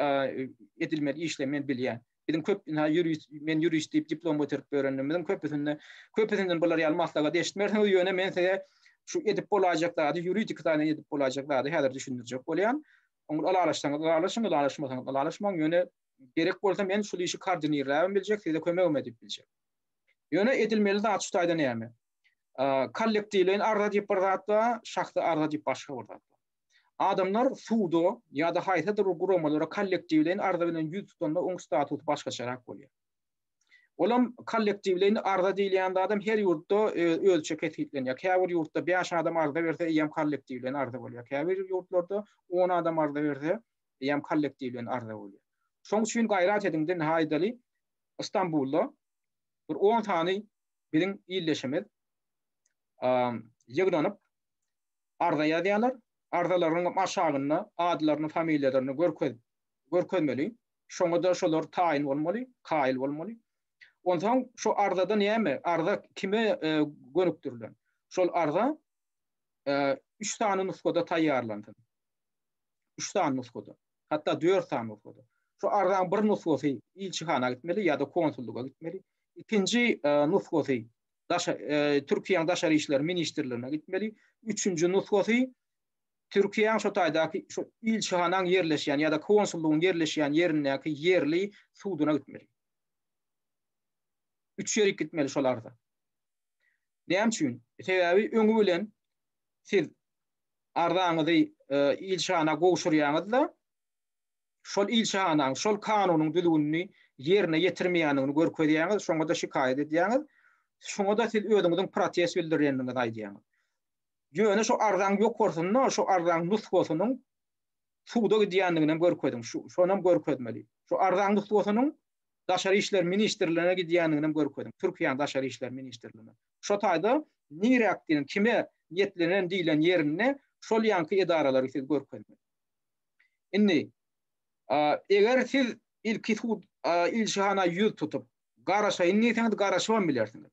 edilmeli işleri men bilýän. Biziň köp ynha ýurist, men ýurist diýip diplom göterip ýörenlerimiziň köpüsinde, köpüsinden bular ýaly maslahat eşitmersiňiz, ýöne men size şu edip bolaýjak zady, ýuridik taýdan edip bolaýjak zady häzir düşündirjek bolýan. Oňa ylalaşsaňyz ylalaşyň, ylalaşmasaňyz ylalaşmaň, ýöne gerek bolsa men şul işi koordinirläbem biljek, size kömegem edip biljek. Ýöne edilmeli zat şu taýda näme? Kollektiwleýin arza diýip bir zat bar, şahsy arza diýip başga bir zat bar. Adamlar suda ýa-da haýsydyr bir guramalara kollektiwleýin arza bilen ýüz tutanda oň statusy başgaçarak bolýar. Olam kollektiwleýin arza diýilýän zadam her ýurtda özüçe kesgitlenýär. Käbir ýurtda bäş adam arza berse eýýäm kollektiwleýin arza bolýar. Käbir ýurtlarda on adam arza berse eýýäm kollektiwleýin arza bolýar. Şoň üçin gaýrat ediň-de indi aýdaly Istanbulda bir on sany biziň ildeşimiz ýygnanyp arza ýazýarlar. Arzalarynyň aşagynda adlaryny, familiýalaryny görkezip görkezmeli. Şoňa-da şolar taýyn bolmaly, kaýyl bolmaly. Onsoň şu arzada näme? Arza kime gönükdirilen? Şol arza üç sany nusgada taýýarlansyn. Üç sany nusgada. Hatda dört sany nusgada. Şu arzaň bir nusgasy ilçihana gitmeli ýa-da konsullyga gitmeli. Ikinji nusgasy daşa Türkiýäniň daşary işler ministrligine gitmeli. Üçünji nusgasy Türkiýäniň şo taýdaky şo ilçihanaň ýerleşýän ýa-da konsullygyň ýerleşýän ýerindäki ýerli suduna gitmeli. Üç ýerik gitmeli şol arza. Näme üçin? Sebäbi öňi bilen siz arzaňyzy ilçihana gowşurýaňyz-da, şol ilçihanaň şol kanunyň düzgünini ýerine ýetirmeýändigini görkezýäňiz, şoňa-da şikaýat edýäňiz. Şoňa-da siz özüňiziň protest bildirýändigiňizi aýdýaňyz. Ýöne şu arzaň ýokarsynda şu arzaň nusgasynyň suda gidýändiginem görkeziň. Şu şonam görkezmeli. Şu arzaň nusgasynyň Daşary işler ministrligine gidýändiginem görkeziň. Türkiýäniň Daşary işler ministrligine. Şo taýda niräk diýen, kime niýetlenen diýlen ýerinde şol ýanky edaralary siz görkezmeli. Indi eger siz ilki sud ilçihana ýüz tutup garaşaýyn diýseňiz garaşybam bilersiňiz.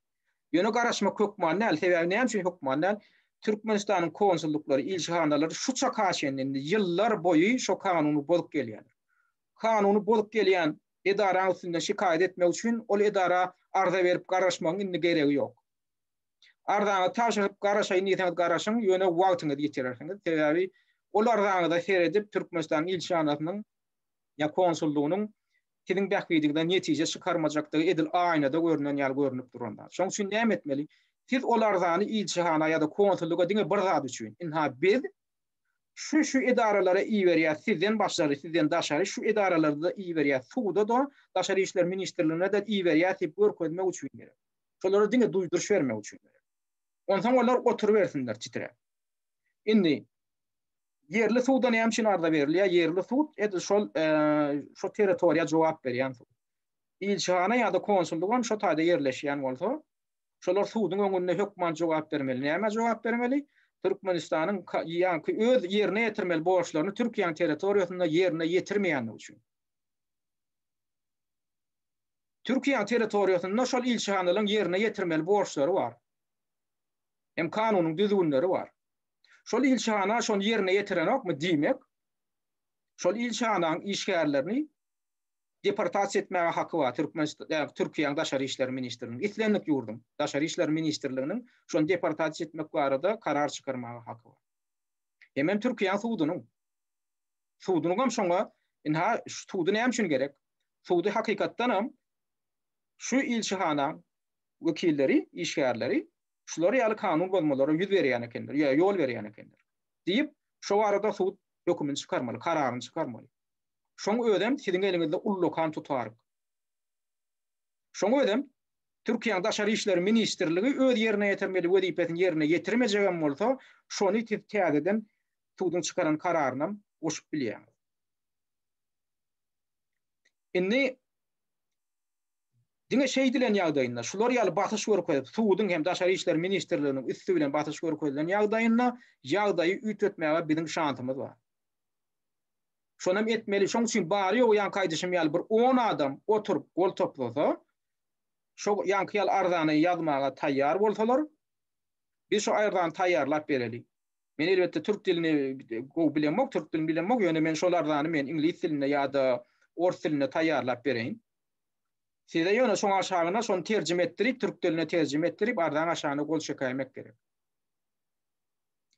Ýöne garaşmak hökman däl. Sebäbi näme üçin hökman däl? Türkmenistanyň konsullyklary, ilçihanalary şu çaka çenli indi ýyllar boýy şo kanuny bozup gelýärler. Kanuny bozup gelýän edaraň üstünden şikaýat etmek üçin ol edara arza berip garaşmagyň indi geregi ýok. Arzaňyzy tabşyryp garaşaýyn diýseňiz garaşyň, ýöne wagtyňyzy ýitirersiňiz. Sebäbi ol arzaňyza seredip Türkmenistanyň ilçihanasynyň ýa konsullygynyň siziň bähbidiňizden netije çykarmajakdygy edil aýnada görünen ýaly görnüp duran zat. Şonuň üçin näme etmeli? Siz ol arzany ilçihana ýa-da konsullyga diňe bir zat üçin, ynha biz şu-şu edaralara iberýäs, sizden başlary, sizden daşary şu edaralara-da iberýäs, suda-da, Daşary işler ministrligine-de iberýäs diýip görkezmek üçin gerek. Şolara diňe duýduryş bermek üçin gerek. Onsoň olar oturybersinler titräp. Indi Ýerli suda näme üçin arza berilýär? Ýerli sud edil şol şo territoriýa jogap berýän sud. Ilçihana ýa-da konsullyk hem şo taýda ýerleşýän bolsa, şolar suduň öňünde hökman jogap bermeli. Nämä jogap bermeli? Türkmenistanyň ýaňky öz ýerine ýetirmeli borçlaryny Türkiýäniň territoriýasynda ýerine ýetirmeýändigi üçin. Türkiýäniň territoriýasynda şol ilçihanalaryň ýerine ýetirmeli borçlary bar. Hem kanunyň düzgünleri bar. Şol ilçihana şony ýerine ýetirenokmy, diýmek, şol ilçihanaň işgärlerini deportasiýa etmäge haky bar Türkmenistan, Türkiýäniň Daşary işler ministrliginiň, islendik ýurduň Daşary işler ministrliginiň şony deportasiýa etmek barada karar çykarmaga haky bar. Hemem Türkiýäniň sudunyň. Sudunyň hem şoňa, ynha, sudy näme üçin gerek? Sudy hakykatdan hem şu ilçihanaň wekilleri, işgärleri şular ýaly kanun bozmalara ýüz berýän ekenler, ýa ýol berýän ekenler diýip, şo barada sud hökümini çykarmaly, kararyny çykarmaly. Şoň özem siziň eliňizde ullakan tutaryk. Şoň özem Türkiýäniň Daşary işler ministrligi öz ýerine ýetirmeli wezipesini ýerine ýetirmejegem bolsa, şony siz täzeden suduň çykaran kararynam goşup bilýäňiz. Indi Diňe şeýdilen ýagdaýynda, şular ýaly basyş görkezip, suduň hem Daşary işler ministrliginiň üsti bilen basyş görkezilen ýagdaýynda ýagdaýy üýtgetmäge biziň şansymyz bar. Şonam etmeli. Şoň üçin bary-ýogy ýaňky aýdyşym ýaly bir on adam oturyp gol toplasa, şo ýaňky ýaly arzany ýazmaga taýýar bolsalar, biz şo arzany taýýarlap bereli. Men elbetde türk dilini gowy bilemok, türk dilini bilemok, ýöne men şol arzany men iňlis dilinde ýa-da ors dilinde taýýarlap bereýin. Size ýöne şoň aşagyna şony terjime etdirip, türk diline terjime etdirip, arzaň aşagyna gol çekäýmek gerek.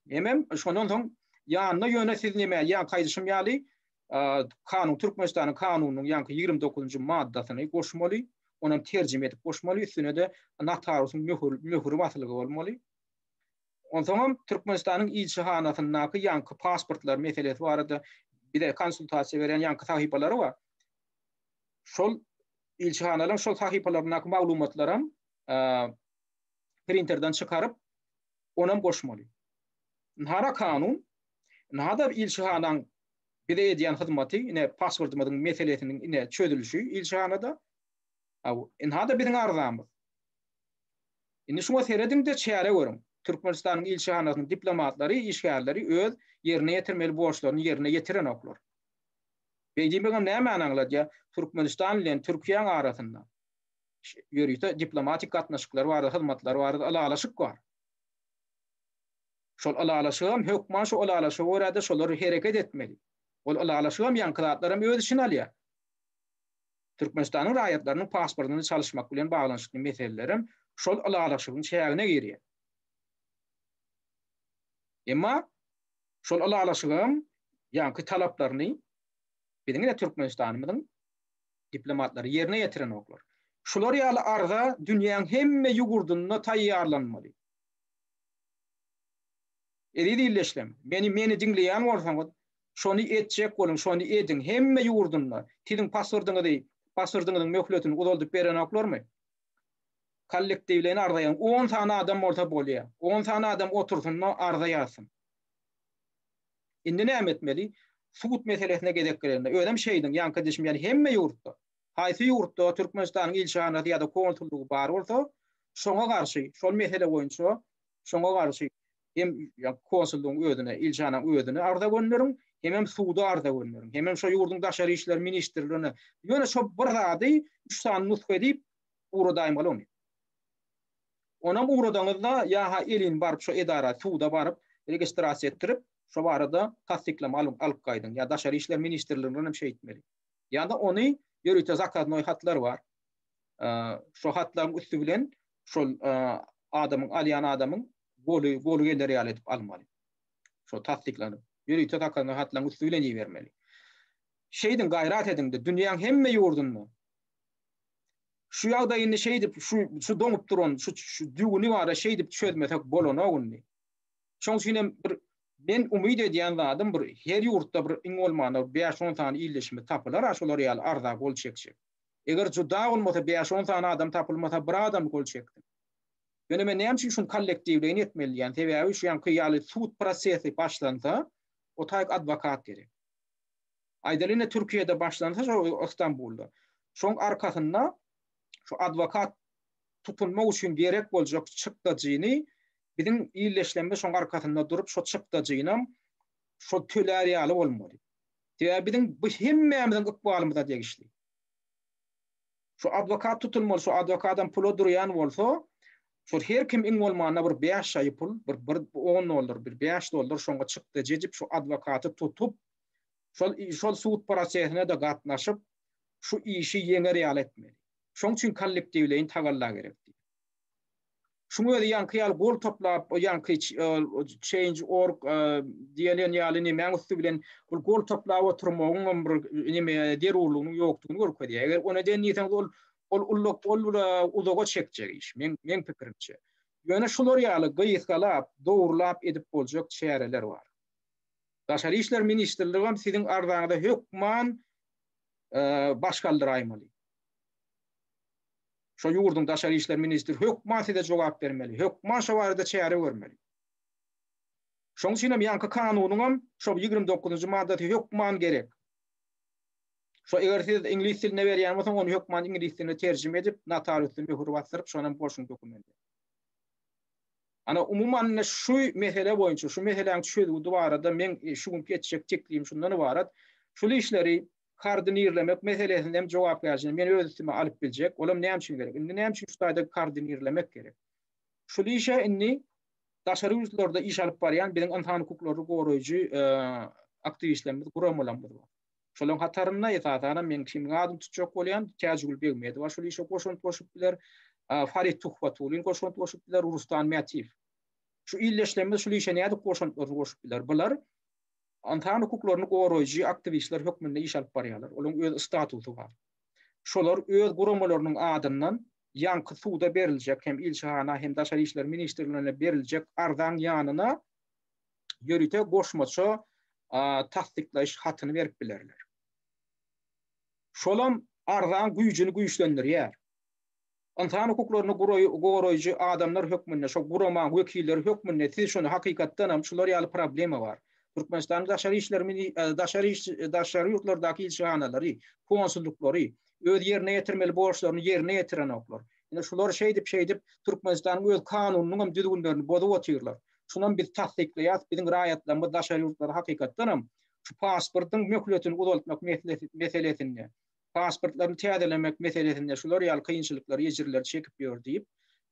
Hemem şondan soň ýanyna ýöne siz neme, ýaňky aýdyşym ýaly, kanun Türkmenistanyň kanunynyň ýaňky 29-njy maddasyny goşmaly, onam terjime edip goşmaly, üstüne-de notariusyň möhür, möhüri basylgy bolmaly. Onsoňam Türkmenistanyň ilçihanasyndaky ýaňky pasportlar meselesi barada bize konsultasiýa berýän ýaňky sahypalary bar. Şol. Ilçihanalaryň şol sahypalaryndaky maglumatlaram printerden çykaryp, onam goşmaly. Ynha-da kanun, ynha-da ilçihanaň bize edýän hyzmaty, ine pasportymyzyň meselesiniň ine çözülişi ilçihanada. Ynha-da biziň arzamyz. Indi şuňa serediň-de çäre görüň. Türkmenistanyň ilçihanasynyň diplomatlary, işgärleri öz ýerine ýetirmeli borçlaryny ýerine ýetirenoklar. Beý diýmegem nämäni aňladýar? Türkmenistan bilen Türkiýäň arasynda ýörite diplomatik gatnaşyklar barada, hyzmatlar barada ylalaşyk bar. Şol ylalaşygam hökman şu ylalaşyga görä-de şolar hereket etmeli. Ol ylalaşygam ýaňky zatlaram öz içine alýar. Türkmenistanyň raýatlarynyň pasportyny çalyşmak bilen baglanyşykly meselelerem şol ylalaşygyň çägine girýär. Emma şol ylalaşygyň ýaňky talaplaryny biziň ine Türkmenistanymyzyň diplomatlary ýerine ýetirenoklar. Şular ýaly arza dünýäň hemme ýugurdynda taýýarlanmaly. Eziz ildeşlerim, meni meni diňleýän bolsaňyz, şony etjek boluň, şony ediň. Hemme ýurdunda siziň pasportyňyzy, pasportyňyzyň möhletini uzaldyp berenoklarmy? Kollektiwleýin arza ýazyň. On sany adam bolsa bolýar. On sany adam otursyn-da arza ýazsyn. Indi näme etmeli? Sud meselesine gezek gelende, özem şeýdiň, ýaňky diýşim ýaly hemme ýurtda, haýsy ýurtda Türkmenistanyň ilçihanasy ýa-da konsullygy bar bolsa, şoňa garşy, şol mesele boýunça şoňa garşy hem konsullygyň özüne, ilçihanaň özüne arza gönderiň, hemem suda arza gönderiň, hemem şo ýurduň daşary işler ministrligine. Ýöne şo bir zady üç sany nusga edip ugradaýmaly ony. Onam ugradaňyzda ýa-ha elin baryp şo edara, suda baryp registrasiýa etdirip, şo barada tassyklama alyň, alyp gaýdyň. Ýa daşary işler ministrliginden hem şeýtmeli. Ýa-da ony ýörite zakaznoý hatlar bar. Şo hatlaryň üsti bilen şol adamyň alýan adamyň goly goly geler ýaly edip almaly. Şo tassyklanyp, ýörite zakaznoý hatlaryň üsti bilen ibermeli. Şeýdiň, gaýrat ediň-de, dünýäň hemme ýurdunda şu ýagdaýy indi şeýdip şu şu doňup duran şu şu düwüni bara şeýdip çözmesek bolanok indi. Şoň üçin hem bir men umyt edýän zadym bir her ýurtda bir iň bolmanda 5-10 sany ildeşimiz tapylar-a şolar ýaly arza gol çekjek. Eger juda bolmasa bäş-on sany adam tapylmasa bir adam gol çeksin. Ýöne men näme üçin şuny kollektiwleýin etmeli diýýän, sebäbi şu ýaňky ýaly sud prosesi başlansa, o taýyk adwokat gerek. Aýdaly ine Türkiýede başlansa şo Istanbulda. Şoň arkasynda şu adwokat tutunmak üçin gerek boljak çykdajyny biziň ildeşlerimiz şoň arkasynda durup şo çykdajynam şo tölär ýaly bolmaly. Sebäbi biziň bu hemmämiziň ykbalymyza degişli. Şu adwokat tutulmaly, şu adwokadam pula durýan bolsa, şol her kim iň bolmanda bir 5 şaýy pul, bir bir 10 dollar, bir 5 dollar şoňa çykdajy edip şu adwokaty tutup, şol şol sud prosesine-de gatnaşyp, şu işi ýeňer ýaly etmeli. Şoň üçin kollektiwleýin tagalla gerek diýip. Şuň özi ýaňky ýaly gol toplap, ýaňky change org diýen ýaly nemäň üsti bilen bul gol toplap oturmagyň hem bir neme zerurlygynyň ýokdugyny görkezýär. Eger ony eden diýseňiz ol ol ulluk ol uzaga çekjek iş, meň meň pikirimçe. Ýöne şular ýaly gysgalap, dogrulap edip boljak çäreler bar. Daşary işler ministrligi hem siziň arzaňyza hökman baş galdyraýmaly. Şo ýurduň daşary işler ministri hökman size jogap bermeli, hökman şo barada çäre görmeli. Şoň üçin hem ýaňky kanunyňam şo 29-njy maddasy hökman gerek. Şo eger siz iňlis dilinde berýän bolsaň, ony hökman iňlis diline terjime edip, notariusda möhür basdyryp, şonam goşuň dokumente. Ana, umuman ine şu mesele boýunça, şu meseläň çözgüdi barada meň şu günki etjek teklibim şundan ybarat. Şul işleri koordinirlemek meselesinde hem jogapkärçiligi men öz üstüme alyp biljek. Olam näme üçin gerek? Indi näme üçin şu taýda koordinirlemek gerek? Şul işe indi daşary ýurtlarda iş alyp barýan biziň ynsan hukuklaryny goraýjy aktiwistlerimiz, guramalarymyz bar. Şolaryň hatarynda esasanam men kimiň adyny tutjak bolýan, Täjigül Begmedowa şol işe goşant goşup biler, Farid Tuhbatullin goşant goşup biler, Rustan Mätiýew. Şu ildeşlerimiz şul işe nädip goşantlaryny goşup biler? Bular ynsan hukuklaryny goraýjy aktiwistler hökmünde iş alyp barýarlar. Olaryň öz statusy bar. Şolar öz guramalarynyň adyndan ýaňky suda beriljek hem ilçihana hem daşary işler ministrligine beriljek arzaň ýanyna ýörite goşmaça tassyklaýyş hatyny berip bilerler. Şolam Arzaň güýjüni güýçlendirýär. Ynsan hukuklaryny goraýjy adamlar hökmünde, şo guramaň wekilleri hökmünde siz şony hakykatdan hem şular ýaly problema bar. Türkmenistanyň daşary işler daşary iş daşary ýurtlardaky ilçihanalary, konsullyklary öz ýerine ýetirmeli borçlaryny ýerine ýetirenoklar. Ine şular şeýdip şeýdip Türkmenistanyň öz kanunynyň hem düzgünlerini bozup otyrlar. Şunam biz tassyklaýas, biziň raýatlarymyz daşary ýurtlarda hakykatdan hem şu pasportyň möhletini uzaltmak meselesinde, pasportlaryny täzelemek meselesinde şular ýaly kynçylyklary, ejirleri çekip ýör diýip,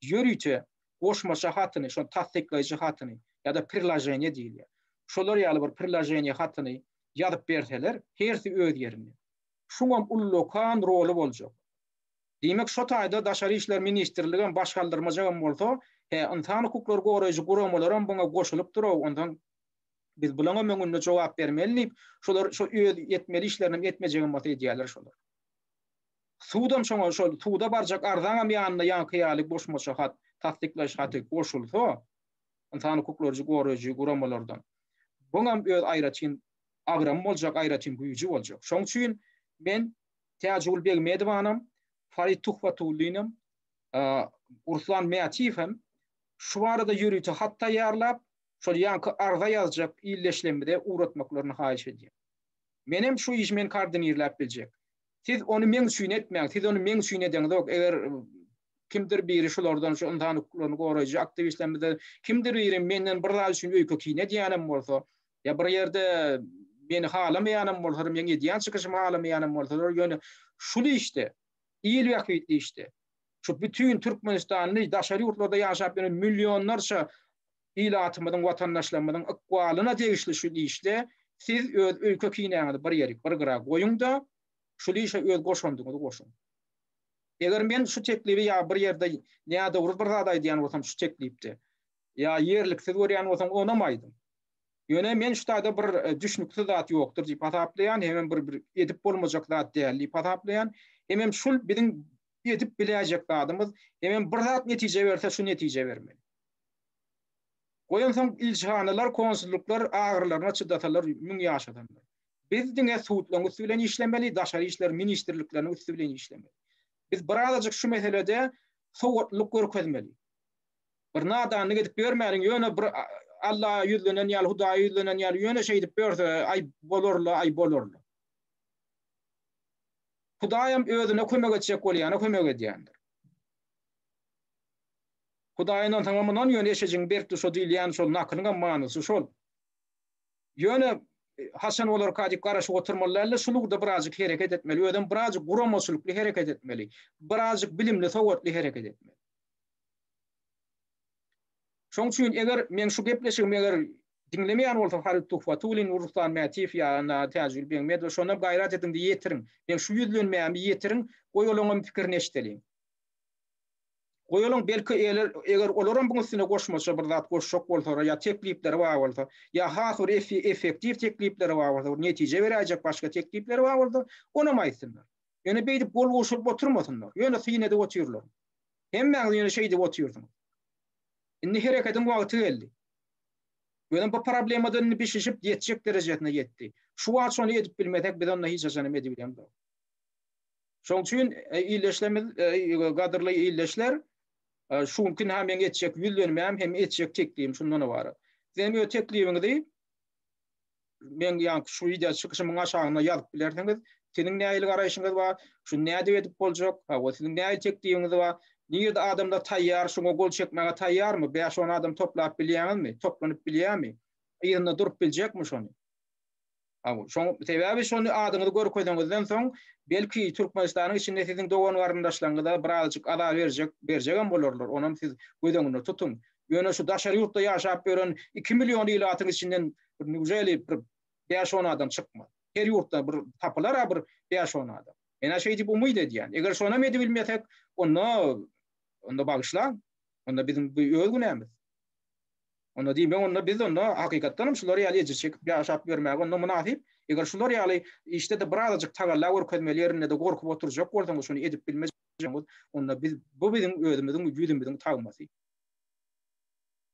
ýörite goşmaça hatyny, şony tassyklaýjy hatyny ýa-da priloženiýe diýilýär. Şolar ýaly bir priloženiýe hatyny ýazyp berseler, hersi öz ýerinde. Şuňam ullakan roly boljak. Diýmek, şo taýda Daşary işler ministrligem baş galdyrmajagam bolsa, hä, ynsan hukuklary goraýjy guramalaram buňa goşulypdyr-ow, onsoň biz bulaňam öňünde jogap bermeli diýip, şolar şo öz etmeli işlerinem etmejegem bolsa edýärler şolar. Sudam şoňa şol suda barjak arzaňam ýanyna ýaňky ýaly goşmaça hat, tassyklaýyş haty goşulsa, ynsan hukuklaryjy goraýjy guramalardan, buňam öz aýratyn agramy boljak, aýratyn güýji boljak. Şoň üçin men Täjigül Begmedowanam, Farid Tuhbatullynam, Ruslan Mätiýewem şu barada ýörite hat taýýarlap, şol ýaňky arza ýazjak ildeşlerimize ugratmaklaryny haýyş edýän. Menem şu işi men koordinirläp biljek. Siz ony meň üçin etmäň, siz ony meň üçin edeňzok, eger kimdir biri şulardan, şu ynsan hukuklaryny goraýjy aktiwistlerimizden kimdir biri menden bir zat üçin öýke-kine edýänem bolsa, ýa bir ýerde meni halamaýanam bolsalar, meň edýän çykyşymy halamaýanam bolsalar, ýöne şul işde, il bähbitli işde, şu bütin Türkmenistanly daşary ýurtlarda ýaşap ýören millionlarça ilatymyzyň, watandaşlarymyzyň ykbalyna degişli şu işde siz öz öýke-kinäňizi bir ýerik, bir gyra goýuň-da, şul işe öz goşandyňyzy goşuň. Eger men şu teklibi ýa bir ýerde nädogry bir zat aýdýan bolsam şu teklipde, ýa ýerliksiz görýän bolsaň onam aýdyň. Ýöne men şu taýda bir düşnüksiz zat ýokdur diýip hasaplaýan, hemem bir bir edip bolmajak zat däl diýip hasaplaýan. Hemem şul biziň edip biläýjek zadymyz, hemem bir zat netije berse şu netije bermeli. Goýansoň ilçihanalar, konsullyklar agyrylaryna çydasalar müň ýaşasanlar. Biz diňe sudlaryň üsti bilen işlemeli, daşary işler ministrlikleriniň üsti bilen işlemeli. Biz birazajyk şu meselede sowatlylyk görkezmeli. Bir nadanlyk edip ýörmäliň, ýöne bir Allaha ýüzlenen ýaly, Hudaýa ýüzlenen ýaly ýöne şeýdip ýörse, aý bolar-la, aý bolar-la. Hudaýam özüne kömek etjek bolýana kömek edýändir. Hudaýa ynansaňam ynan, ýöne eşejigiň berk duşa diýilýän şol nakylyňam manysy şol. Ýöne haçan bolarka diýip garaşyp oturmaly däl-de, şul ugurda birazjyk hereket etmeli, özem birazjyk guramaçylykly hereket etmeli, birazjyk bilimli, sowatly hereket etmeli. Şoň üçin eger meň şu gepleşigimi eger diňlemeýän bolsa Farid Tuhbatullin, Ruslan Mätiýew ýa Täjigül Begmedowa şonda gaýrat ediň-de ýetiriň. Meň şu ýüzlenmämi ýetiriň, goý olaňam pikirini eşideliň. Goý olaň belki eger olaram buň üstüne goşmaça bir zat goşjak bolsalar ýa teklipleri bar bolsa, ýa has bir effektiw teklipleri bar bolsa, bir netije beräýjek başga teklipleri bar bolsa, onam aýtsynlar. Ýöne beýdip gol gowşuryp oturmasynlar. Ýöne syn edip otyrlar. Hemmäňiz ýöne şeýdip otyrsyňyz. Indi hereketiň wagty geldi. Özem bu problemadan indi bişişip ýetjek derejesine ýetdi. Şu wagt şony edip bilmesek, biz onda hiç haçan hem edibilemzok. Şoň üçin ildeşlerimiz, gadyrly ildeşler, şu günki ynha meň etjek ýüzlenmäm hem etjek teklibim şundan ybarat. Siz hem öz teklibiňizi meň ýaňky şu wideo çykyşymyň aşagynda ýazyp bilersiňiz. Siziň nähili garaýşyňyz bar? Şuny nädip edip boljak? Hawa, siziň nähili teklibiňiz bar? Nirede adamlar taýýar, şuňa gol çekmäge taýýarmy? Bäş-on adam toplap bilýäňizmi? Toplanyp bilýärmi? Yzynda durup biljekmi şony? Hawa, şoň sebäbi şony adyňyzy görkezeňizden soň, belki Türkmenistanyň içinde siziň dogan-garyndaşlaryňyza birazajyk azar berjek, berjegem bolarlar. Onam siz göz öňünde tutuň. Ýöne şu daşary ýurtda ýaşap ýören iki million ilatyň içinden bir newželi bir bäş-on adam çykmaz. Her ýurtda bir tapylar-a bir bäş-on adam. Men-ä şeý diýip umyt edýän. Eger şonam edibilmesek, onda onda bagyşlaň. Onda biziň bu öz günämiz. Onda diýmek, onda biz onda hakykatdan hem şular ýaly ejir çekip ýaşap ýörmäge onda mynasyp. Eger şular ýaly işde-de birazajyk tagalla görkezmeli ýerinde-de gorkup oturjak bolsaňyz, şuny edip bilmejek onda biz bu biziň özümiziň ýüzümiziň tagmasy.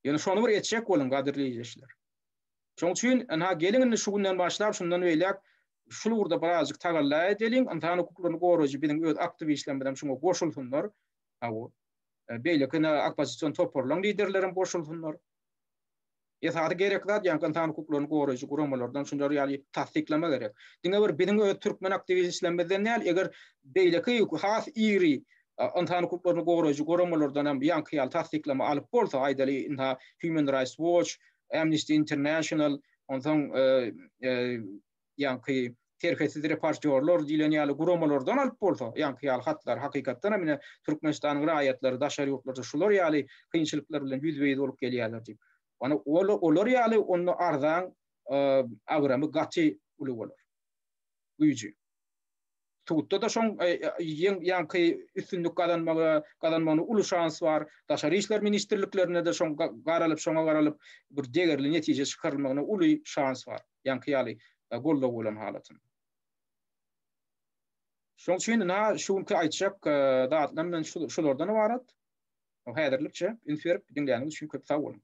Ýöne şony bir etjek boluň, gadyrly ildeşler. Şonuň üçin, ynha, geliň indi şu günden başlap, şundan beýläk. Şul ugurda birazjyk tagalla edeliň, ynsan hukuklaryny goraýjy biziň öz aktiwistlerimiz hem şuňa goşulsynlar. Hawa. Beýleki oppozision toparlaryň liderleri hem goşulsynlar. Esasy gerek zat ýaňky ynsan hukuklaryny goraýjy guramalardan şular ýaly tassyklama gerek. Diňe bir biziň öz türkmen aktiwistlerimizden däl, eger beýleki has iri ynsan hukuklaryny goraýjy guramalardan hem ýaňky ýaly tassyklama alyp bolsa, aýdaly ynha Human Rights Watch, Amnesty International, onsoň ýaňky Serhetsiz reportýorlar diýlen ýaly guramalardan alyp bolsa, ýaňky ýaly hatlar hakykatdan hem ine Türkmenistanyň raýatlary daşary ýurtlarda şular ýaly kynçylyklar bilen ýüzbe-ýüz bolup gelýärler diýip. Ony olar ýaly onda arzaň agramy gaty uly bolar. Güýji. Sudda-da şoň ýaňky üstünlik gazanmagy gazanmagyna uly şans bar. Daşary işler ministrliklerinde-de şoň garalyp şoňa garalyp bir degerli netije çykarylmagyna uly şans bar. Ýaňky ýaly goldaw bolan halatynda. Şoň üçin ynha şu günki aýtjak zatlarym men şulardan ybarat. Häzirlikçe üns berip diňläniňiz üçin köp sag boluň.